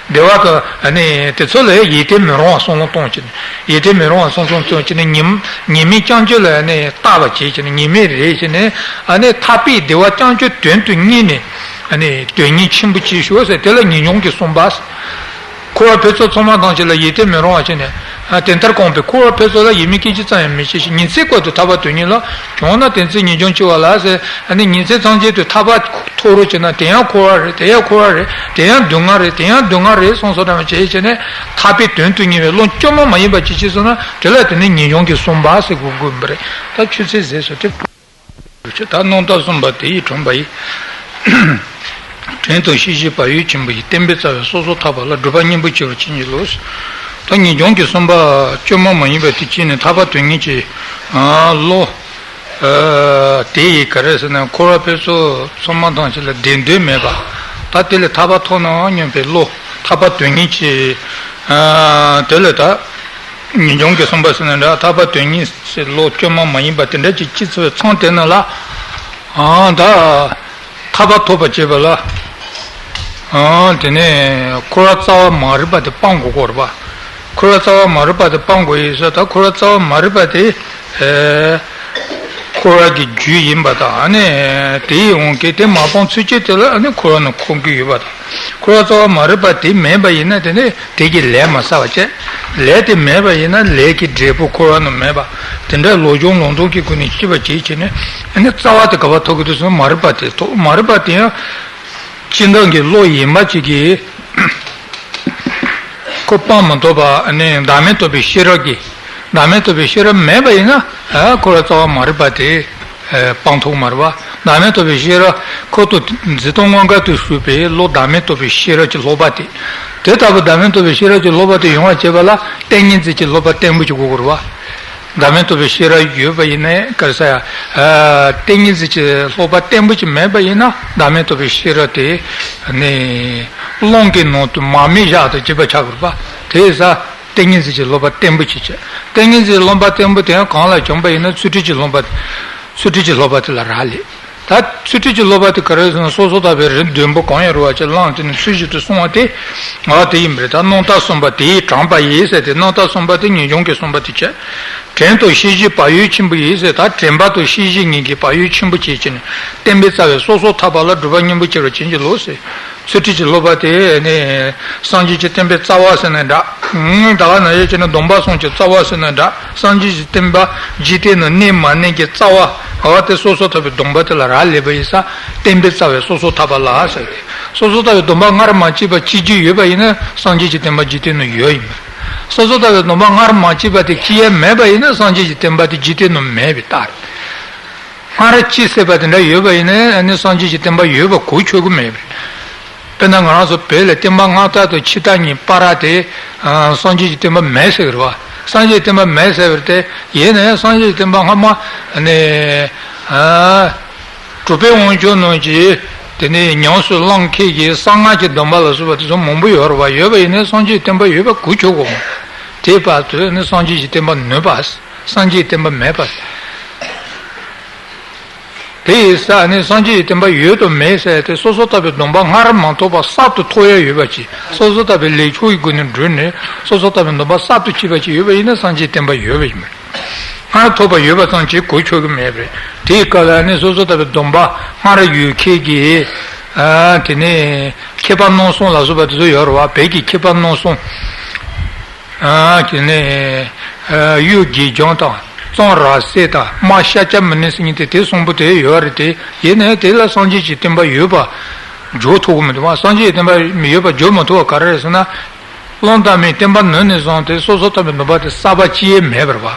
བདེ་བ་དང་ཨ་ནི་དེ་ཚོ་ལ་ཡིད་བརྟན་མི་རུང་བ་བསམ་བློ་གཏོང་བྱས་ནས། ཡིད་བརྟན་མི་རུང་བ་བསམ་བློ་གཏོང་བྱས་ནས། ཉི་ཉི་མའི་རྐྱང་རྐྱང་ལ་ཨ་ནི་བལྟ་བ་བྱས་བྱས་ནས། ཉི་མའི་རེད་བྱས་ནས། ཨ་ནི་ཐར་པའི་བདེ་བ་རྐྱང་རྐྱང་དོན་དུ་གཉེར་ནས། ཨ་ནི་དོན་གཉེར་ཆེན་པོ་བྱེད་ཤོག་ཟེར། དེ་ལ་ངེས་འབྱུང་གི་གསུམ་པ། འཁོར་བ་འཕེལ་ཚུལ་ཚང་མ་དང་བཅས་ལ་ཡིད་བརྟན་མི་རུང་བ་བྱས་ནས། ཨ་དེ་ལྟར་གོམས་པས་འཁོར་བ་འཕེལ་ཚུལ་ལ་ཡིད་མི་སྐྱོ་ཅི་ཙམ་ཡང་མི་བྱེད་ཅིང་། ཉིན་མཚན་ཀུན་ཏུ་ཐར་པ་དོན་གཉེར་ལ། བྱུང་ན་དེ་ཚེ་ངེས་འབྱུང་ཆེ་བ་ལ་ཟེར། ཨ་ནི་ཉིན་མཚན་ཐམས་ཅད་དུ་ཐར་པ་ཐོབ་རོགས་བྱས་ན། དེ་ཡང་འཁོར་བ་རེད། དེ་ཡང་འཁོར་བ་རེད། དེ་ཡང་སྡུག་བསྔལ་རེད། དེ་ཡང་སྡུག་བསྔལ་རེད་གསུངས་སོ་འདྲ་མ་བྱས་བྱས་ནས། ཐར་པའི་དོན་དུ་གཉེར་བའི་བློ་སྐྱོ་མ་མ་ཡིན་པ་ཅིག་བྱས་སོང་ན། དེ་ལ་དེ་ནི་ངེས་འབྱུང་གི་གསུམ་པ་ཟེར་དགོས་དགོས་པ་རེད། ད་ཆུ་ཚོད་ཟད་སོང་སྟེ། ད་རྣམ་དག་གསུམ་པ་དེ་ཡིས་དྲངས་པ་ཡིན། དྲན་དང་ཤེས་བཞིན་བག་ཡོད་ཆེན་པོ་ཡིས། བསྟན་པའི་རྩ་བའི་སོ་སོར་ཐར་པ་ལ། སྒྲུབ་པ་གཉེན་པོར་གྱུར་པར་བྱིན་གྱིས་རློབས། ད་ངེས་འབྱུང་གི་གསུམ་པ་སྐྱོ་མ་མ་ཡིན་པ་དེ་བྱས་ནས་ཐར་པ་དོན་གཉེར་གྱི་བློ། དེ་ཡིས་ག་རེ་ཟེར་ན། འཁོར་བ་འཕེལ་ཚུལ་ཚང་མ་དང་བཅས་ལ་བདེ་འདོད་མེད་པ། ད་དེ་ལས་ཐར་པ་ཐོབ་ན་སྙམ་པའི་བློ། ཐར་པ་དོན་གཉེར་གྱི་དེ་ལས་ད། ངེས་འབྱུང་གི་གསུམ་པ་ཟེར་ན་འདྲ། ཐར་པ་དོན་གཉེར་ཟེར་བློ་སྐྱོ་མ་མ་ཡིན་པ་དེ་འདྲ་ཅིག་སྐྱེས་ཚར་བའི་མཚམས་དེ་ནང་ལ། ཨང་ད་ཐར་པ་ཐོབ་པར་བྱེད་པ་ལ། ཨང་དེ་ནས་འཁོར་བ་རྩ་བ་མ་རིག་པ་དེ་སྤང་དགོས་ཀྱི་རེད་པ། འཁོར་བ་རྩ་བ་མ་རིག་པ་དེ་སྤང་དགོས་ཡིན་ཟེར། ད་འཁོར་བ་རྩ་བ་མ་རིག་པ་དེ། ཨེ། འཁོར་བ་གི་རྒྱུ་ཡིན་པ་དང་། ཨ་ནི་དེའི་དབང་གིས་དེ་མ་སྤངས་ཚུལ་གྱིས་དེ་ལ་ཨ་ནི་འཁོར་བ་ནང་འཁོར་གྱི་ཡོད་པ་དང་། འཁོར་བ་རྩ་བ་མ་རིག་པ་དེ་མེད་པ་ཡིན་ན། དེ་ནི་དེ་གི་ལས་མ་བསགས་པ་བྱས། ལས་དེ་མེད་པ་ཡིན་ན་ལས་ཀྱི་འབྲས་བུ་འཁོར་བ་ནང་མེད་པ། དེ་འདྲ་ལོག་འབྱུང་ལོག་རྟོག་གི་སྒོ་ནས་སྐྱེས་པ་བྱས་བྱས་ནས། ཨ་ནི་རྩ་བ་དེ་ག་པར་ཐོབ་ཀྱི་འདུག་ཟེར་ན། མ་རིག་པ་དེ་ཐོབ། མ་རིག་པ་དེ་ཡང་སྤྱིར་བཏང་གི་བློ་ཡིན་པ་ཅིག་གིས། ཁོ་སྤང་མི་ཐུབ་པ། ཨ་ནི་བདག་མེད་རྟོགས་པའི་ཤེས་རབ་ཀྱིས། བདག་མེད་རྟོགས་པའི་ཤེས་རབ་མེད་པ་ཡིན་ན། ཨ་འཁོར་བ་རྩ་བ་མ་རིག་པ་དེ་ཨ་སྤང་ཐུབ་མ་རེད་པ། བདག་མེད་རྟོགས་པའི་ཤེས་རབ་ཁོ་ཐུག་འཛིན་སྟངས་དངོས་འགལ་དུ་ཞུགས་པའི་བློ། བདག་མེད་རྟོགས་པའི་ཤེས་རབ་ཀྱི་སློབ་པ་དེ། དེ་ལྟ་བུ་བདག་མེད་རྟོགས་པའི་ཤེས་རབ་ཀྱི་སློབ་པ་དེ་ཡོང་བར་བྱེད་པ་ལ་ཏིང་ངེ་འཛིན་གྱི་སློབ་པ་བརྟན་པོ་ཅིག་དགོས་ཀྱི་རེད་པ། བདག་མེད་རྟོགས་པའི་ཤེས་རབ་ཡོད་པ་ཡིན་ན། ག་རེ་ཟེར་ཡ། ཨ་ཏིང་ངེ་འཛིན་གྱི་སློབ་པ་བརྟན་པོ་ཅིག་མེད་པ་ཡིན་ན། བདག་མེད་རྟོགས་པའི་ཤེས་རབ་དེ་ནི་རླུང་གི་ནང་དུ་མར་མེ་བཞག་དང་གཅིག་པ་ཆགས་དགོས་པ། དེ་ཡིན་ཙང་ཏིང་ངེ་འཛིན་གྱི་སློབ་པ་བརྟན་པོ་ཅིག་བྱས། ཏིང་ངེ་འཛིན་གྱི་སློབ་པ་བརྟན་པོ་དེ་ཡང་གང་ལ་བྱུང་པ་ཡིན་ན། ཚུལ་ཁྲིམས་ཀྱི་སློབ་པ། ཚུལ་ཁྲིམས་ཀྱི་སློབ་པ་དེ་ལ་རག་ལས། ད་ཚུལ་ཁྲིམས་ཀྱི་སློབ་པ་དེ་ག་རེ་ཟེར་ན། སོ་སོར་ཐར་པའི་རིམ་བདུན་པོ་གང་ཡང་རུང་བ་ཅིག་བླངས་ཏེ་ནི་ཚུལ་བཞིན་དུ་བསྲུང་བ་དེ། ཨ་དེ་ཡིན་པ་རེད། ད་རྣམ་དག་གསུམ་པ་དེ་ཡིས་དྲངས་པ་ཡིན་ཟེར་ཏེ། རྣམ་དག་གསུམ་པ་དེ་ངེས་འབྱུང་གི་གསུམ་པ་དེ་བྱས། དྲན་དང་ཤེས་བཞིན་བག་ཡོད་ཆེན་པོ་ཡིས་ཟེར། ད་དྲན་པ་དང་ཤེས་བཞིན་གཉིས་ཀྱིས་བག་ཡོད་ཆེན་པོ་བྱས་བྱས་ནས། བསྟན་པའི་རྩ་བའི་སོ་སོར་ཐར་པ་ལ། སྒྲུབ་པ་གཉེན་པོར་གྱུར་པར་བྱིན་གྱིས་རློབས་ཟེར། ཚུལ་ཁྲིམས་ཀྱི་སློབ་པ་དེ་ནི་སངས་རྒྱས་ཀྱི་བསྟན་པའི་རྩ་བ་ཟེར་ན་འདྲ། ད་ག་ནང་བཞིན་བྱས་ན་སྡོམ་པ་གསུམ་གྱི་རྩ་བ་ཟེར་ན་འདྲ། སངས་རྒྱས་ཀྱི་བསྟན་པ་འཇིག་རྟེན་ན་གནས་མ་གནས་ཀྱི་རྩ་བ། འོ་དེ་སོ་སོར་ཐར་པའི་སྡོམ་པ་དེ་ལ་རག་ལས་པ་ཡིན་ཙང་། བསྟན་པའི་རྩ་བའི་སོ་སོར་ཐར་པ་ལ་ཟེར་ཏེ། སོ་སོར་ཐར་པའི་སྡོམ་པ་སྔར་མ་སྐྱེས་པ་སྐྱེ་རྒྱུ་ཡོད་པ་ཡིན་ན། སངས་རྒྱས་ཀྱི་བསྟན་པ་འཇིག་རྟེན་ན་ཡོད་ཡིན་པ། སོ་སོར་ཐར་པའི་སྡོམ་པ་སྔར་མ་སྐྱེས་པ་དེ་སྐྱེ་ཡ་མེད་པ་ཡིན་ན། སངས་རྒྱས་ཀྱི་བསྟན་པ་དེ་འཇིག་རྟེན་ན་མེད་པའི་རྟགས་རེད། སྔར་སྐྱེས་ཟེར་བ་དེ་འདྲ་ཡོད་པ་ཡིན་ན། ཨ་ནི་སངས་རྒྱས་ཀྱི་བསྟན་པ་ཡོད་པ་གོ་ཆོད་ཀྱི་མེད་པ་རེད། དཔེར་ན་ང་རང་ཚོ་བོད་ལ་བསྟན་པ་སྔར་དར་དང་ཕྱི་དར་གཉིས་བར་དེ། ཨ་སངས་རྒྱས་ཀྱི་བསྟན་པ་མེད་ཟེར་གྱི་རེད་པ། སངས་རྒྱས་ཀྱི་བསྟན་པ་མེད་ཟེར་བ་དེ་ཡིན་ན་ཡང་། སངས་རྒྱས་ཀྱི་བསྟན་པ་སྔ་མ་ནས། ཨ་གྲུབ་པའི་དབང་ཕྱུག་རྣམས་ཀྱིས་དེ་ནས་ཉམས་སུ་བླངས་མཁན་གྱི་གསང་སྔགས་ཀྱི་སྡོམ་པ་ལ་སོགས་པ་དེ་ཚོ་མང་པོ་ཡོད་རེད་པ། ཡོད་པ་ཡིན་ན་སངས་རྒྱས་ཀྱི་བསྟན་པ་ཡོད་པ་གོ་ཆོད་ཀྱི་མ་རེད། དེའི་བར་དུ་ནི་སངས་རྒྱས་ཀྱི་བསྟན་པ་ནུས་པ། སངས་རྒྱས་ཀྱི་བསྟན་པ་མེད་པ། དེ་ཡིན་ཙང་ནི་སངས་རྒྱས་ཀྱི་བསྟན་པ་ཡོད་དང་མེད་ཟེར་ཏེ། སོ་སོར་ཐར་པའི་སྡོམ་པ་སྔར་མ་ཐོབ་པ་གསར་དུ་ཐོབ་ཡ་ཡོད་པ་ཅིག་སོ་སོར་ཐར་པའི་ལས་ཆོས་ཀྱི་སྒོ་ནས་བསྒྲུབས་ནས། སོ་སོར་ཐར་པའི་སྡོམ་པ་གསར་དུ་སྐྱེས་པ་ཅིག་ཡོད་པ་ཡིན་ན། སངས་རྒྱས་བསྟན་པ་ཡོད་པ་ཡིན་པ་རེད། སྔར་ཐོབ་པ་ཡོད་པ་ཙམ་གྱིས་གོ་ཆོད་ཀྱི་མེད་པ་རེད། དེའི་སྐབས་ལ་ནི་སོ་སོར་ཐར་པའི་སྡོམ་པ་སྔར་ཡོད་མཁན་གྱི། ཨ་དེ་ནས་མཁས་པ་རྣམ་གསུམ་ལ་སོགས་པ་དེ་ཚོ་ཡོད་རེད་པ། བོད་ཀྱི་མཁས་པ་རྣམ་གསུམ། ཨ་དེ་ནས་ཨ་གཡུ་དགེ་ལྗོངས་དང་། གཙང་རབ་གསལ་དང་། རྨ་ཤཱཀྱ་མུ་ནེ་ཟེར་མཁན་དེ། དེ་གསུམ་པོ་དེ་ཡོད་རེད་དེ། ཡིན་ནའི་དེ་ལ་སངས་རྒྱས་ཀྱི་བསྟན་པ་ཡོད་པ། འཇོག་ཐུབ་ཀྱི་མི་འདུག་བ། སངས་རྒྱས་ཀྱི་བསྟན་པ་མི་ཡོད་པ་འཇོག་མི་ཐུབ་པ་ག་རེ་རེད་ཟེར་ན། བློ་དང་མི་བསྟན་པ་ནུབ་ནས་བཟུང་སྟེ་སོ་སོར་ཐར་པའི་སྡོམ་པ་དེ་གསར་པ་ཅི་ཡང་མེད་པར་བ།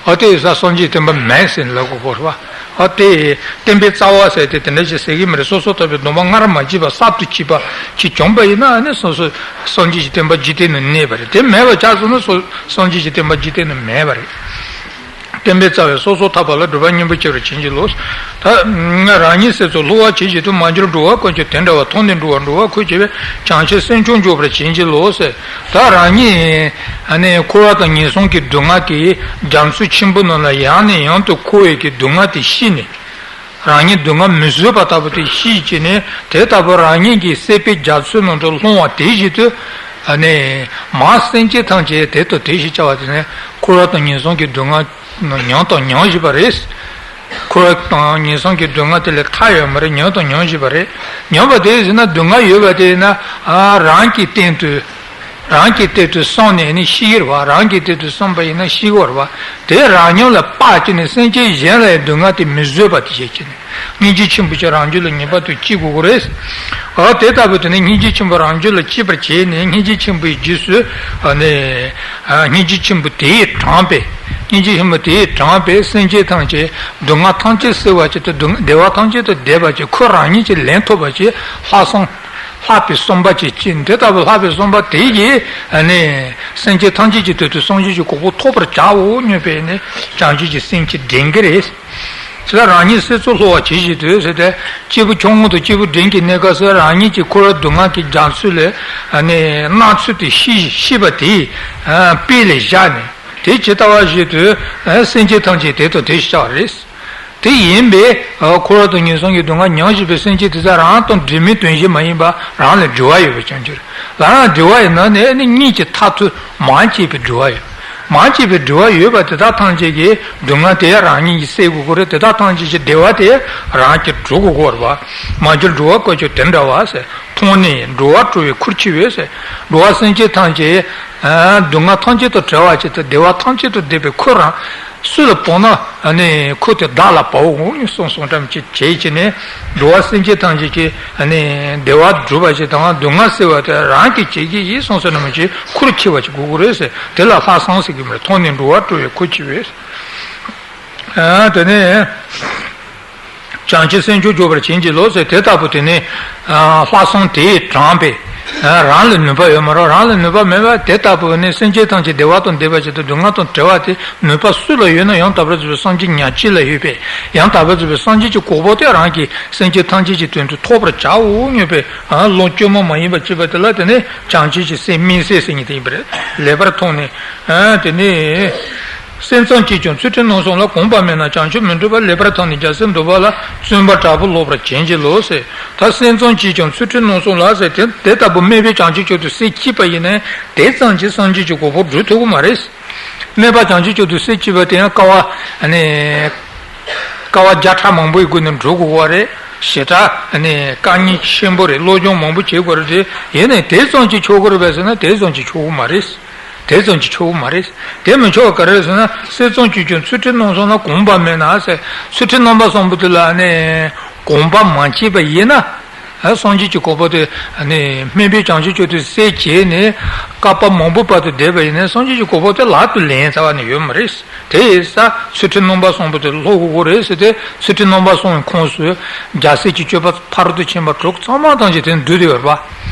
ཨ་དེ་ཡིན་ཙང་སངས་རྒྱས་བསྟན་པ་མེད་ཟེར་ལབ་དགོས་པ་རེད་བ། ཨ་དེ་བསྟན་པའི་རྩ་བ་ཟེར་ཏེ་དེ་འདྲ་ཞིག་ཟེར་གྱི་མི་རེད། སོ་སོར་ཐར་པའི་སྡོམ་པ་སྔར་མ་བྱས་པ་གསར་དུ་བྱས་པ་ཅིག་བྱུང་པ་ཡིན་ན་ཨ་ནི་སོ་སོ་སངས་རྒྱས་ཀྱི་བསྟན་པ་འཇིག་རྟེན་ན་གནས་པ་རེད། དེ་མེད་པ་ཆགས་སོང་ན་སོ་སངས་རྒྱས་ཀྱི་བསྟན་པ་འཇིག་རྟེན་ན་མེད་པ་རེད། བསྟན་པའི་རྩ་བའི་སོ་སོར་ཐར་པ་ལ་སྒྲུབ་པ་སྙིང་པོར་གྱུར་པར་བྱིན་གྱིས་རློབས། ད་རང་ཉིད་སྲིད་མཚོར་ལྷུང་བ་ཇི་བཞིན་དུ། མ་གྱུར་འགྲོ་བ་ཀུན་ཀྱང་དེ་འདྲ་བར། མཐོང་ནས་འགྲོ་བ་འགྲོ་བར་འཁོར་བྱེད་པའི། བྱང་ཆུབ་སེམས་མཆོག་འཇུག་པར་བྱིན་གྱིས་རློབས་ཟེར། ད་རང་ཉིད་ཨ་ནི་འཁོར་བ་དང་ངན་སོང་གི་སྡུག་བསྔལ་གྱི་རྒྱ་མཚོའི་ཆེན་པོ་ནང་ལ་ཡང་ནས་ཡང་དུ་འཁོར་བའི་གི་སྡུག་བསྔལ་དེ་ཤེས་ནས། རང་ཉིད་སྡུག་བསྔལ་མི་བཟོད་པ་ལྟ་བུ་དེ་ཤེས་བྱས་ནས་དེ་ལྟ་བུ་རང་ཉིད་ཀྱི་སྲིད་པའི་རྒྱ་མཚོའི་ནང་དུ་ལྷུང་བ་དེ་བཞིན་དུ། ཨ་ནི་མ་སེམས་ཅན་ཐམས་ཅད་དེ་དང་དེ་བཞིན་བྱ་བ་དེ་ནི་འཁོར་བ་དང་ངན་སོང་གི་སྡུག་བསྔལ་མྱོང་དང་མྱོང་བཞིན་པ་རེད། འཁོར་བ་དང་ངན་སོང་གི་སྡུག་བསྔལ་དེ་ལས་ཐར་ཡོད་མ་རེད། མྱོང་དང་མྱོང་བཞིན་པ་རེད། མྱོང་བ་དེ་ཟེར་ན་སྡུག་བསྔལ་ཡོད་པ་དེ་ཡིན་ན་ཨ་རང་གི་སྟེང་དུ། རང་གི་སྟེང་དུ་བསམས་ནས་ནི་ཤི་གི་རེད་བ། རང་གི་སྟེང་དུ་བསམས་པ་ཡིན་ན་ཤི་གི་རེད་བ། དེ་རང་ཉིད་ལ་དཔག་བྱས་ནས་སེམས་ཅན་གཞན་ལ་ཡང་སྡུག་བསྔལ་དེ་མི་བཟོད་པ་དེ་བྱེད་ཀྱི་ནི། སྙིང་རྗེ་ཆེན་པོ་ཅིག་རང་རྒྱུད་ལ་ངེས་པར་དུ་སྐྱེ་དགོས་ཀྱི་རེད། ཨ་དེ་ལྟ་བུ་དེ་ནི་སྙིང་རྗེ་ཆེན་པོ་རང་རྒྱུད་ལ་སྐྱེས་པར་བྱས་ནས་སྙིང་རྗེ་ཆེན་པོའི་རྗེས་སུ་ཨ་ནི་ཨ་སྙིང་རྗེ་ཆེན་པོ་དེས་དྲངས་པའི། སྙིང་རྗེ་ཆེན་པོ་དེས་དྲངས་པའི་སེམས་ཅན་ཐམས་ཅད་སྡུག་བསྔལ་ཐམས་ཅད་སེལ་བ་ཅིག་དང་སྡུག་བདེ་བ་ཐམས་ཅད་དང་ལྡན་པ་ཅིག་ཁོ་རང་ཉིད་ཀྱིས་ལེན་ཐུབ་པ་ཅིག་ལྷག་བསམ། ལྷག་པའི་བསམ་པ་ཅིག་སྐྱེས། དེ་ལྟ་བུ་ལྷག་པའི་བསམ་པ་དེ་ཡིས་ཨ་ནི་སེམས་ཅན་ཐམས་ཅད་ཀྱི་དོན་དུ་སངས་རྒྱས་ཀྱི་གོ་འཕང་ཐོབ་པར་བྱའོ་སྙམ་པའི་ནི་བྱང་ཆུབ་ཀྱི་སེམས་ཀྱིས་འདྲེན་གྱི་རེད། དེ་ལ་རང་ཉིད་སྲིད་མཚོར་ལྷུང་བ་ཇི་བཞིན་དུ་ཟེར་ཏེ། སྐྱེས་བུ་ཆུང་ངུ་དང་སྐྱེས་བུ་འབྲིང་གི་གནས་སྐབས་སུ་རང་ཉིད་ཀྱི་འཁོར་བ་སྡུག་བསྔལ་གྱི་རྒྱ་མཚོ་ལས་ཨ་ནི་མནར་ཚུལ་དེ་ཤེས་ཤེས་པ་དེས་དཔེ་ལ་བཞག་ནས་དེ་ཇི་ལྟ་བ་བཞིན་དུ་སེམས་ཅན་ཐམས་ཅད་དེ་དང་དེ་བཞིན་བྱ་བ་རེད། དེ་ཡིན་པས་འཁོར་བ་དང་ངན་སོང་གི་སྡུག་བསྔལ་མྱོང་བཞིན་པའི་སེམས་ཅན་དེ་དག་རང་དང་འབྲེལ་མེད་དོན་གཞན་མ་ཡིན་པ་རང་ལ་འབྲེལ་བ་ཡོད་པའི་བྱང་ཆུབ་རེད། ལ་རང་འབྲེལ་བ་ཡིན་ན་ནི་ཨ་ནི་གཉིས་ཀྱི་མཐར་ཐུག་མར་སྐྱེས་པའི་འབྲེལ་བ་ཡོད། མར་སྐྱེས་པའི་འབྲེལ་བ་ཡོད་པ་དེ་དག་ཐམས་ཅད་ཀྱི་སྡུག་བསྔལ་དེ་རང་ཉིད་ཀྱིས་སེལ་དགོས་ཀྱི་རེད། དེ་དག་ཐམས་ཅད་ཀྱི་བདེ་བ་དེ་རང་གིས་སྒྲུབ་དགོས་ཀྱི་རེད་བ། མ་གྱུར་འགྲོ་བ་ཀུན་ཀྱང་དེ་འདྲ་བ་ཟེར། མཐོང་ནས་འགྲོ་བ་སྒྲུབ་པའི་ཁུར་ཆེ་བས་ཟེར། འགྲོ་བ་སེམས་ཅན་ཐམས་ཅད་སྡུག་བསྔལ་ཐམས་ཅད་དང་བྲལ་བ་ཅིག་དང་བདེ་བ་ཐམས་ཅད་དང་ལྡན་པའི་ཁུར་རང་སུ་ལ་བབ་ན་ཨ་ནི་ཁུར་དེ་བདག་ལ་བབ་འོང་གསུངས་སོང་ཙམ་ཅིག་བྱས་བྱས་ནས་འགྲོ་བ་སེམས་ཅན་ཐམས་ཅད་ཀྱི་ཨ་ནི་བདེ་བ་སྒྲུབ་པ་ཅིག་དང་སྡུག་བསྔལ་སེལ་བ་དེ་རང་གིས་བྱེད་ཀྱི་ཡིན་གསུངས་སོང་ཙམ་ཅིག་ཁུར་ཆེ་བ་ཅིག་དགོས་ཀྱི་རེད་ཟེར། དེ་ལ་ལྷག་བསམ་ཟེར་གྱི་མ་རེད། མཐོང་ནས་འགྲོ་བ་སྒྲུབ་པའི་ཁུར་ཆེ་བས། ཨ་དེ་ནས། བྱང་ཆུབ་སེམས་མཆོག་འཇུག་པར་བྱིན་གྱིས་རློབས་ཟེར། དེ་ལྟ་བུ་དེ་ནི་ལྷག་བསམ་དེས་དྲངས་པའི་རང་ལ་ནུས་པ་ཡོད་མ་རེད། རང་ལ་ནུས་པ་མེད་པ་དེ་ལྟ་བུ་ནི་སེམས་ཅན་ཐམས་ཅད་བདེ་བ་དང་ལྡན་པ་ཅིག་དང་སྡུག་བསྔལ་དང་བྲལ་བ་དེ་ནུས་པ་སུ་ལ་ཡོད་ན་ཡང་དག་པར་རྫོགས་པའི་སངས་རྒྱས་ཉག་གཅིག་ལ་ཡོད་པས། ཡང་དག་པར་རྫོགས་པའི་སངས་རྒྱས་ཀྱི་གོ་འཕང་དེ་རང་གིས་སེམས་ཅན་ཐམས་ཅད་ཀྱི་དོན་དུ་ཐོབ་པར་བྱའོ་སྙམ་པའི་བློ་བཅོས་མ་མ་ཡིན་པ་སྐྱེས་པ་དེ་ལ་དེ་ནི་བྱང་ཆུབ་ཀྱི་སེམས་དམིགས་བསལ་ཟེར་མཁན་དེ་ཡིན་པ་རེད། ལེགས་པར་མཐོང་ནས་དེ་ནི། སེམས་ཙམ་གྱིས་ཀྱང་ཚུལ་ཁྲིམས་རྣམ་གསུམ་ལ། གོམས་པ་མེད་ན་བྱང་ཆུབ་མི་འགྲུབ་པ། ལེགས་པར་མཐོང་ནས་རྒྱལ་སྲས་འདོད་པ་ལ། བརྩོན་པ་དྲག་པོས་སློབ་པར་བྱིན་གྱིས་རློབས་ཟེར། ད་སེམས་ཙམ་གྱིས་ཀྱང་ཚུལ་ཁྲིམས་རྣམ་གསུམ་ལ་ཟེར་དེ་དེ་ལྟ་བུ་སྨད་པའི་བྱང་ཆུབ་མཆོག་ཏུ་སེམས་བསྐྱེད་པ་ཡིན་ན་དེ་ཙམ་གྱིས་སངས་རྒྱས་ཀྱི་གོ་འཕང་སྒྲུབ་ཐུབ་ཀྱི་མ་རེད། སྨད་པ་བྱང་ཆུབ་མཆོག་ཏུ་སེམས་བསྐྱེད་པ་དེ་ཡང་དཀའ་བ་ནི། དཀའ་བ་བརྒྱ་ཕྲག་མང་པོའི་སྒོ་ནས་འགྲོ་དགོས་པ་རེད། ཞེ་དྲག་ནི་དཀའ་ངལ་ཆེན་པོ་རེད། སློབ་སྦྱོང་མང་པོ་བྱེད་དགོས་རེད། དེ་ཡིན་ནའི་དེ་ཙམ་གྱིས་ཆོག་གི་རེད་པས་ཟེར་ན་དེ་ཙམ་གྱིས་ཆོག་གི་མ་རེད། དེ་ཙམ་གྱིས་ཆོག་གི་མ་རེད། དེ་མི་ཆོག་པ་ག་རེ་རེད་ཟེར་ན། སེམས་ཙམ་གྱིས་ཀྱང་ཚུལ་ཁྲིམས་རྣམ་གསུམ་ལ། གོམས་པ་མེད་ན་ཟེར། ཚུལ་ཁྲིམས་རྣམ་པ་གསུམ་པོ་དེ་ལ་ནི་གོམས་པ་མ་བྱས་པ་ཡིན་ན། ཨ་སངས་རྒྱས་ཀྱི་གོ་འཕང་དེ་ནི་སྨད་པའི་བྱང་ཆུབ་མཆོག་ཏུ་སེམས་བསྐྱེད་ནས་བསྐལ་པ་མང་པོའི་བར་དུ་བསྡད་པ་ཡིན་ན་སངས་རྒྱས་ཀྱི་གོ་འཕང་དེ་ལག་ཏུ་ལེན་ཚར་བ་ནི་ཡོད་མ་རེད། དེ་ཡིན་ཙང་ཚུལ་ཁྲིམས་རྣམ་པ་གསུམ་པོ་དེ་སློབ་དགོས་རེད་ཟེར་ཏེ། ཚུལ་ཁྲིམས་རྣམ་པ་གསུམ་གྱི་ཁོངས་སུ་རྒྱལ་སྲས་ཀྱི་སྤྱོད་པ་ཕ་རོལ་ཏུ་ཕྱིན་པ་དྲུག་ཚང་མ་ཐམས་ཅད་དེ་འདུས་ཏེ་ཡོད་རེད་པ།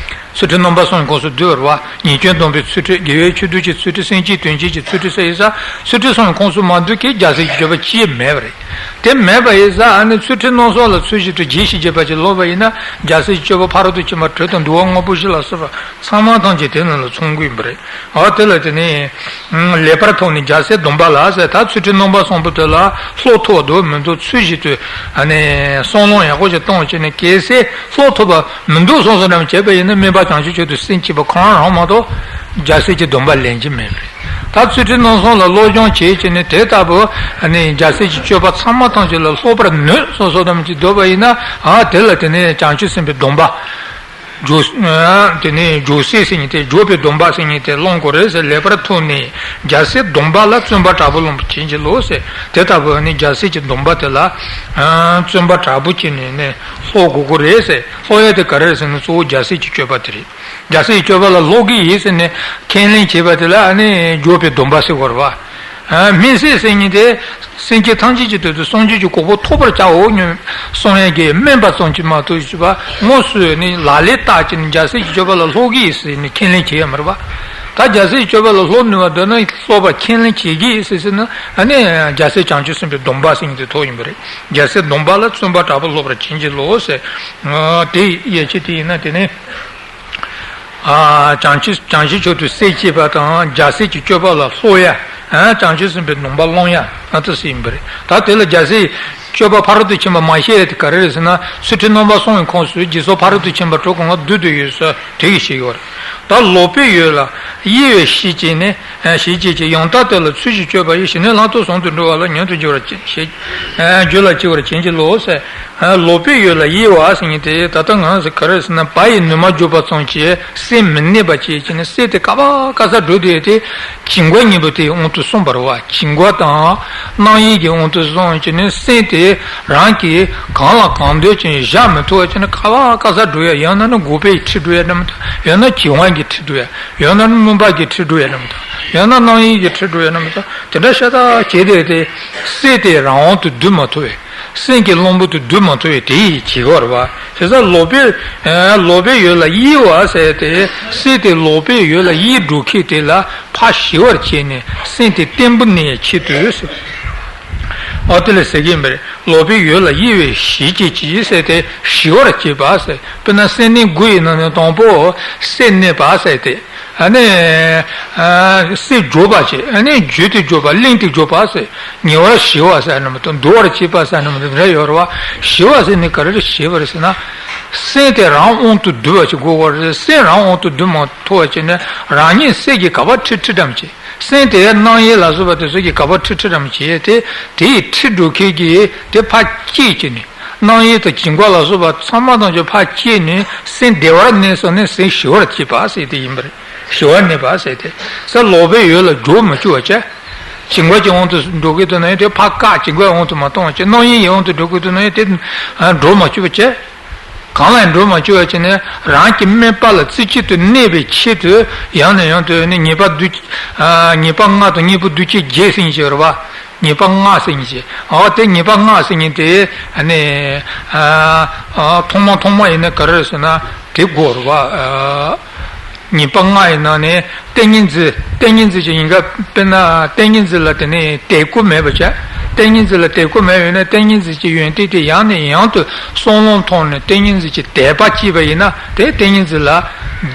ཚུལ་ཁྲིམས་རྣམ་པ་གསུམ་གྱི་ཁོངས་སུ་འདུས་པ་རེད་པ། ཉེས་སྐྱོན་སྡོམ་པའི་ཚུལ་ཁྲིམས། དགེ་བའི་ཆོས་སྡུད་ཀྱི་ཚུལ་ཁྲིམས། སེམས་བསྐྱེད་དོན་བྱེད་ཀྱི་ཚུལ་ཁྲིམས་ཟེར་ཡིན་ཙང་ཚུལ་ཁྲིམས་གསུམ་གྱི་ཁོངས་སུ་མ་འདུས་མཁན་རྒྱལ་སྲས་ཀྱི་སྤྱོད་པ་ཅི་ཡང་མེད་པ་རེད། དེ་མེད་པ་ཡིན་ཙང་ཨ་ནི་ཚུལ་ཁྲིམས་རྣམ་གསུམ་ལ་ཚུལ་བཞིན་དུ་རྒྱས་ཤིང་རྒྱས་པ་ཅིག་སློབ་པ་ཡིན་ན་རྒྱལ་སྲས་ཀྱི་སྤྱོད་པ་ཕ་རོལ་ཏུ་ཕྱིན་པ་དྲུག་དང་འདུལ་བ་ལྔ་པོ་བཞི་ལ་སོགས་པ་ཚང་མ་ཐམས་ཅད་དེ་རྣམས་ལ་ཚང་གི་ཡིན་པ་རེད། འོ་དེ་ལ་དེ་ནི། ལེགས་པར་མཐོང་ནས་རྒྱལ་སྲས་འདོད་པ་ལ་ཟེར། ད་ཚུལ་ཁྲིམས་རྣམ་པ་གསུམ་པོ་དེ་ལ་སློབ་ཐུབ་པ་འདུག་མི་འདུག་ཚུལ་བཞིན་དུ་ཨ་ནི་བསམ་བློ་ཡག་པོ་ཞིག་བཏང་བྱས་ནས་གལ་སྲིད་སློབ་ཐུབ་པ་མི་འདུག་བསམ་བསམ་ཙམ་བྱས་པ་ཡིན་ན་སྨད་པ་བྱང་ཆུབ་མཆོག་ཏུ་སེམས་བསྐྱེད་པ་ཁོ་རང་རང་མ་གཏོགས་རྒྱལ་སྲས་ཀྱི་སྡོམ་པ་ལེན་གྱི་མེད་པ་རེད། ད་ཚུལ་ཁྲིམས་རྣམ་གསུམ་ལ་སློབ་སྦྱོང་བྱས་བྱས་ནས་དེ་ལྟ་བུ་ཨ་ནི་རྒྱལ་སྲས་ཀྱི་སྤྱོད་པ་ཚང་མ་ཐམས་ཅད་ལ་སློབ་པར་ནུས་བསམ་བསམ་ཙམ་ཅིག་འདོད་པ་ཡིན་ན་ཨ་དེ་ལ་དེ་ནས་བྱང་ཆུབ་སེམས་དཔའི་སྡོམ་པ། སྦྱོར། ཨ། དེ་ནས་སྦྱོར་སྲེག་ཟེར་མཁན་དེ། སྦྱོར་བའི་སྡོམ་པ་ཟེར་མཁན་དེ་བླང་དགོས་རེད་ཟེར། ལེགས་པར་ཐོས་ནས་རྒྱལ་སྲས་སྡོམ་པ་ལ་བརྩོན་པ་དྲག་པོས་སློབ་པར་བྱིན་གྱིས་རློབས་ཟེར། དེ་ལྟ་བུ་ནི་རྒྱལ་སྲས་ཀྱི་སྡོམ་པ་དེ་ལ། ཨ། བརྩོན་པ་དྲག་པོ་བྱས་ནས་ནི་སློབ་དགོས་ཀྱི་རེད་ཟེར། སློབ་ཡ་དེ་ག་རེ་རེད་ཟེར་ན། གཙོ་བོ་རྒྱལ་སྲས་ཀྱི་སྤྱོད་པ་དེ་རེད། རྒྱལ་སྲས་ཀྱི་སྤྱོད་པ་ལ་སློབ་ཀྱི་ཡིན་ཟེར་ནས་ཁས་ལེན་བྱས་པ་དེ་ལ། ཨ་ནི་སྦྱོར་བའི་སྡོམ་པ་ཟེར་དགོས་རེད་པ། ཨ། སྨིན་བྱེད་ཟེར་མཁན་དེ། སེམས་ཅན་ཐམས་ཅད་ཀྱི་དོན་དུ་སངས་རྒྱས་ཀྱི་གོ་འཕང་ཐོབ་པར་བྱའོ་སྙམ་གསུང་ཡས་ཀྱི་སྨོན་པ་ཙམ་གྱིས་མ་གཏོགས་ཞེས་པ། དངོས་སུ་ནི་ལག་ལེན་བསྟར་གྱི་ནི་རྒྱལ་སྲས་ཀྱི་སྤྱོད་པ་ལ་སློབ་ཀྱི་ཡིན་ཟེར་ནས་ཁས་ལེན་བྱེད་ཡ་མ་རེད་པ། ད་རྒྱལ་སྲས་ཀྱི་སྤྱོད་པ་ལ་སློབ་ནུས་པ་འདོད་ན། སློབ་པ་ཁས་ལེན་བྱེད་ཀྱི་ཡིན་ཟེར་ཟེར་ན། ཨ་ནི་རྒྱལ་སྲས་བྱང་ཆུབ་སེམས་དཔའི་སྡོམ་པ་ཟེར་མཁན་དེ་ཐོབ་ཡིན་པ་རེད། རྒྱལ་སྲས་སྡོམ་པ་ལ་བརྩོན་པ་དྲག་པོས་སློབ་པར་བྱིན་གྱིས་རློབས་ཟེར། ཨ། དེ་ཡི་ཡ་གཅིག་དེ་ཡིན་ན། དེ་ནས། ཨ། བྱང་ཆུབ། བྱང་ཆུབ་མཆོག་ཏུ་སྲེག་བྱེད་པ་དང་། རྒྱལ་སྲས་ཀྱི་སྤྱོད་པ་ལ་སློབ་ཡ། ཨ། བྱང་ཆུབ་སེམས་དཔའི་སྡོམ་པ་བླང་ཡ། ཨ། དེ་ཚོ་ཡིན་པ་རེད། ད་དེ་ལ་རྒྱལ་སྲས་སྤྱོད་པ་ཕ་རོལ་ཏུ་ཕྱིན་པ་མ་བཤད་ཡ་དེ་ག་རེ་རེད་ཟེར་ན། ཚུལ་ཁྲིམས་རྣམ་པ་གསུམ་གྱི་ཁོངས་སུ་སྦྱིན་སོགས་ཕ་རོལ་ཏུ་ཕྱིན་པ་དྲུག་གི་ངང་བསྡུས་བསྡུས་ཡོད་ས་དེ་གིས་བཤད་ཡོད་རེད། ད་ལོག་པའི་ཡུལ་ལ་གཡེང་བའི་གཞི་བྱས་ནས། ཨ། གཞི་བྱས་ཀྱི་ཡང་དག་དེ་ལ་ཚུལ་བཞིན་སྤྱོད་པ་ཡིས། ཞི་གནས་ལྷ་མཐོ་ཟུང་དུ་འགྲོ་བ་ལ་ཉམས་སུ་འགྱུར་བར་བྱེད། ཨ། འགྱུར་ལ་བྱེད་པར་བྱིན་གྱིས་རློབས་ཟེར། ཨ། ལོག་པའི་ཡུལ་ལ་གཡེང་བ་ཟེར་མཁན་དེ། ད་ལྟ་ང་ཚོ་ག་རེ་ཟེར་ན། བ་ཡི་ནུ་མ་རྒྱུག་པ་ཙམ་གྱིས་སེམས་མི་གནས་པ་བྱེད་ཀྱི་ནི། སེམས་དེ་ག་པ་ག་ས་འགྲོ་བསྡད་དེ། བྱིང་རྒོད་གཉིས་པོ་དེའི་དབང་དུ་སོང་བ་རེད་པ། བྱིང་རྒོད་དང་རྣམ་གཡེང་གི་དབང་དུ་སོང་བྱས་ནས། སེམས་དེ་རང་གིས་གང་ལ་གང་འདོད་ཀྱིས་བཞག་མི་ཐུབ་པ་བྱས་ནས། ག་པ་ག་ས་འགྲོ་ཡ། ཡང་ན་ནི་འགོག་པའི་ཁྲིད་འགྲོ་ཡ་འདྲ་མི་འདུག་ཡང་ན་བྱིང་བ་གི་ཁྲིད་འགྲོ་ཡ། ཡང་ན་ནི་སྨོན་པ་གི་ཁྲིད་འགྲོ་ཡ་འདྲ་མི་འདུག་ཡང་ན་རྣམ་གཡེང་གི་ཁྲིད་འགྲོ་ཡ་འདྲ་མི་འདུག་དེ་འདྲ་ཤ་སྟག་བྱས་བསྡད་དེ། སེམས་དེ་རང་དབང་དུ་བསྡུ་མ་ཐུབ་པས། སེམས་ཀྱི་གླང་པོ་དེ་བསྡུ་མ་ཐུབ་པས། དེ་ཡིས་བྱེད་ཀྱི་ཡོད་རེད་པ། བྱས་ཙང་ལོག་པའི། ཨ། ལོག་པའི་ཡུལ་ལ་གཡེང་བ་ཟེར་ཏེ། སེམས་དེ་ལོག་པའི་ཡུལ་ལ་གཡེང་འགྲོ་མཁན་དེ་ལ་ཕར་ཞི་བར་བྱས་ནས་སེམས་དེ་བརྟན་པོ་གནས་ཡའི་ཆེད་དུ་ཟེར། ཨོ། དེ་ལ་ཟེར་གྱི་ཡིན་པ་རེད། ལོག་པའི་ཡུལ་ལ་གཡེང་བའི་གཞི་བྱས་ཀྱི་ཟེར་ཏེ། ཞི་བར་བྱེད་པ་ཟེར། དཔེར་ན་སེམས་གནས་དགུ་ཡི་ནང་ནས་དང་པོ་སེམས་གནས་པ་ཟེར་ཏེ། ཨ་ནི། ཨ། སེམས་འགྱུར་བ་བྱེད། ཨ་ནི་འགྱུར་ཏེ་འགྱུར་བ། གླེང་སྟེ་འགྱུར་བ་ཟེར། ཉེ་བར་ཞི་བ་ཟེར་ནི་མ་གཏོགས། འདུལ་བར་བྱེད་པ་ཟེར་ནི་མ་གཏོགས། འདྲ་ཡོད་རེད་པ། ཞི་བ་ཟེར་ནི་ག་རེ་ཞི་བ་རེད་ཟེར་ན། སེམས་དེ་རང་དབང་དུ་བསྡུ་བ་ཞིག་དགོས་པ་རེད། སེམས་རང་དབང་དུ་བསྡུ་མ་ཐུབ་པ་བྱས་ནས། རང་ཉིད་སེམས་ཀྱིས་ག་པར་ཁྲིད་ཁྲིད་འགྲོ་མི་བྱེད། སེམས་དེ་རྣམ་གཡེང་ལ་སོགས་པ་དེ་ཚོ་གིས་ག་པར་ཁྲིད་ཁྲིད་འགྲོ་མི་བྱེད་དེ། དེ་ཡི་ཁྲིད་འགྲོ་མཁན་གྱི་དེ་ཕར་བཅད་བྱས་ནས། རྣམ་གཡེང་དང་བྱིང་རྒོད་ལ་སོགས་པ་ཚང་མ་ཐམས་ཅད་ཕར་བཅད་ནས། སེམས་བདེ་བར་གནས་སོང་ནས་སེམས་ཞི་བར་བྱེད་པ་ཟེར་དེ་ཡིན་པ་རེད། ཞི་བར་གནས་པ་ཟེར་དེ། ས། ལོག་པའི་ཡུལ་ལ་འགྱུར་མ་བཅུག་པ་བྱས། བྱིང་རྒོད་ཀྱི་དབང་དུ་འགྲོ་གི་འདུག་ན་ཡང་དེ་ཕར་བཀག་བྱིང་རྒོད་དབང་དུ་མ་གཏོང་བ་བྱས། རྣམ་གཡེང་གི་དབང་དུ་འགྲོ་གི་འདུག་ན་ཡང་དེ་འགྲོ་མ་བཅུག་པ་བྱས། གང་ལ་འགྲོ་མ་བཅུག་པ་བྱས་ནས། རང་གི་དམིགས་པ་ལ་རྩེ་གཅིག་ཏུ་གནས་པའི་ཆེད་དུ། ཡང་ནས་ཡང་དུ་ནི་ཉེས་པ་བསྡུ། ཨ། ཉེས་པ་ལྔ་དང་གཉེན་པོ་བསྡུ་བྱེད་བརྒྱད་ཟེར་མཁན་ཅིག་ཡོད་རེད་པ། ཉེས་པ་ལྔ་ཟེར་མཁན་ཅིག་ཨོ། དེ་ཉེས་པ་ལྔ་ཟེར་མཁན་དེ། ཨ་ནི། ཨ། ཨ། ཐོག་མ་ཐོག་མ་ཡིན་ན་ག་རེ་རེད་ཟེར་ན། དེ་དགོས་རེད་པ། ཨ། ཉེས་པ་ལྔ་ཡི་ནང་ནས་ཏིང་ངེ་འཛིན། ཏིང་ངེ་འཛིན་གྱི་ཡིན་ག་དཔེར་ན་ཏིང་ངེ་འཛིན་ལ་དེ་ནས་དད་གུས་མེད་པ་བྱས། ཏིང་ངེ་འཛིན་ལ་དད་གུས་མེད་པ་ཡིན་ན། ཏིང་ངེ་འཛིན་གྱི་ཡོན་ཏན་དེ་ཡང་ནས་ཡང་དུ་བསམ་བློ་ཐོངས་ནས་ཏིང་ངེ་འཛིན་གྱི་དད་པ་སྐྱེས་པ་ཡིན་ན། དེ་ཏིང་ངེ་འཛིན་ལ་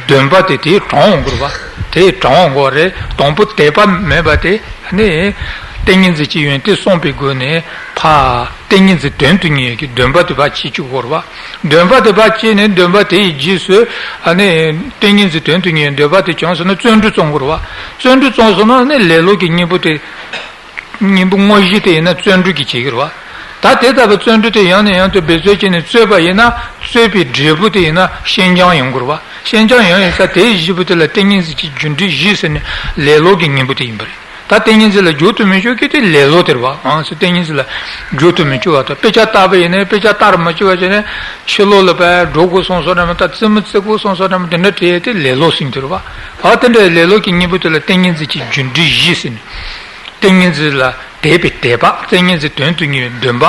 འདུན་པ་དེ་དེའི་གྲངས་འོང་དགོས་རེད་པ། དེའི་གྲངས་འོང་དགོས་རེད། དང་པོ་དད་པ་མེད་པ་དེ་ནི། ཏིང་ངེ་འཛིན་གྱི་ཡོན་ཏན་བསམ་པའི་སྒོ་ནས་ཕར་ཏིང་ངེ་འཛིན་དོན་དུ་གཉེར་གྱི་འདུན་པ་དེ་ཕར་སྐྱེ་བཅུག་དགོས་རེད་པ། འདུན་པ་དེ་ཕར་སྐྱེས་ནས། འདུན་པ་དེ་ཡི་རྗེས་སུ། ཨ་ནི། ཏིང་ངེ་འཛིན་དོན་དུ་གཉེར་འདུན་པ་དེ་བྱུང་སོང་ན་བརྩོན་འགྲུས་བརྩོན་དགོས་རེད་པ། བརྩོན་འགྲུས་བརྩོན་སོང་ན་ནི་ལེ་ལོ་གི་གཉེན་པོ་དེ། གཉེན་པོ་དངོས་གཞི་དེ་ཡིན་ན་བརྩོན་འགྲུས་ཀྱིས་བྱེད་ཀྱི་རེད་པ། ད་དེ་ལྟ་བུའི་བརྩོན་འགྲུས་དེ་ཡང་ནས་ཡང་དུ་འབད་རྩོལ་བྱས་ནས་རྩོད་པ་ཡིན་ན། རྩོད་པའི་འབྲས་བུ་དེ་ཡིན་ན་ཞན་སྦྱངས་ཡོང་དགོས་རེད་པ། ཞན་སྦྱངས་ཡོང་ཡིན་ཙང་དེའི་གཞི་པོ་དེ་ལ་ཏིང་ངེ་འཛིན་གྱི་རྒྱུ་འབྲས་བཞི་ཟེར་ནས་ལེ་ལོ་གི་གཉེན་པོ་དེ་ཡིན་པ་རེད། ད་ཏིང་ངེ་འཛིན་ལ་འགྱུར་དུ་མི་འཇུག་གི་དེ་ལེ་ལོ་དེ་རེད་པ། ང་ཚོས་ཏིང་ངེ་འཛིན་ལ་འགྱུར་དུ་མི་འཇུག་པ་དང་། དཔེ་ཆ་ལྟ་བ་ཡིན་ན་དཔེ་ཆ་ལྟར་མ་བཅུག་པ་བྱས་ནས་ཕྱི་ལོགས་ལ་བས་འགྲོ་དགོས་སོང་སོང་རེད་མ་གཏོགས། རྩེད་མོ་རྩེ་དགོས་སོང་སོང་རེད་མ་གཏོགས། དེ་འདྲ་བྲིས་ཏེ་ལེ་ལོ་ཟེར་གྱི་རེད་པ། ཨ། དེ་འདྲའི་ལེ་ལོ་གི་གཉེན་པོ་དེ་ལ་ཏིང་ངེ་འཛིན་གྱི་རྒྱུ་འབྲས་བཞི་ཟེར་ནས། ཏིང་ངེ་འཛིན་ལ་དད་པའི་དད་པ། ཏིང་ངེ་འཛིན་དོན་དུ་གཉེར་བའི་འདུན་པ།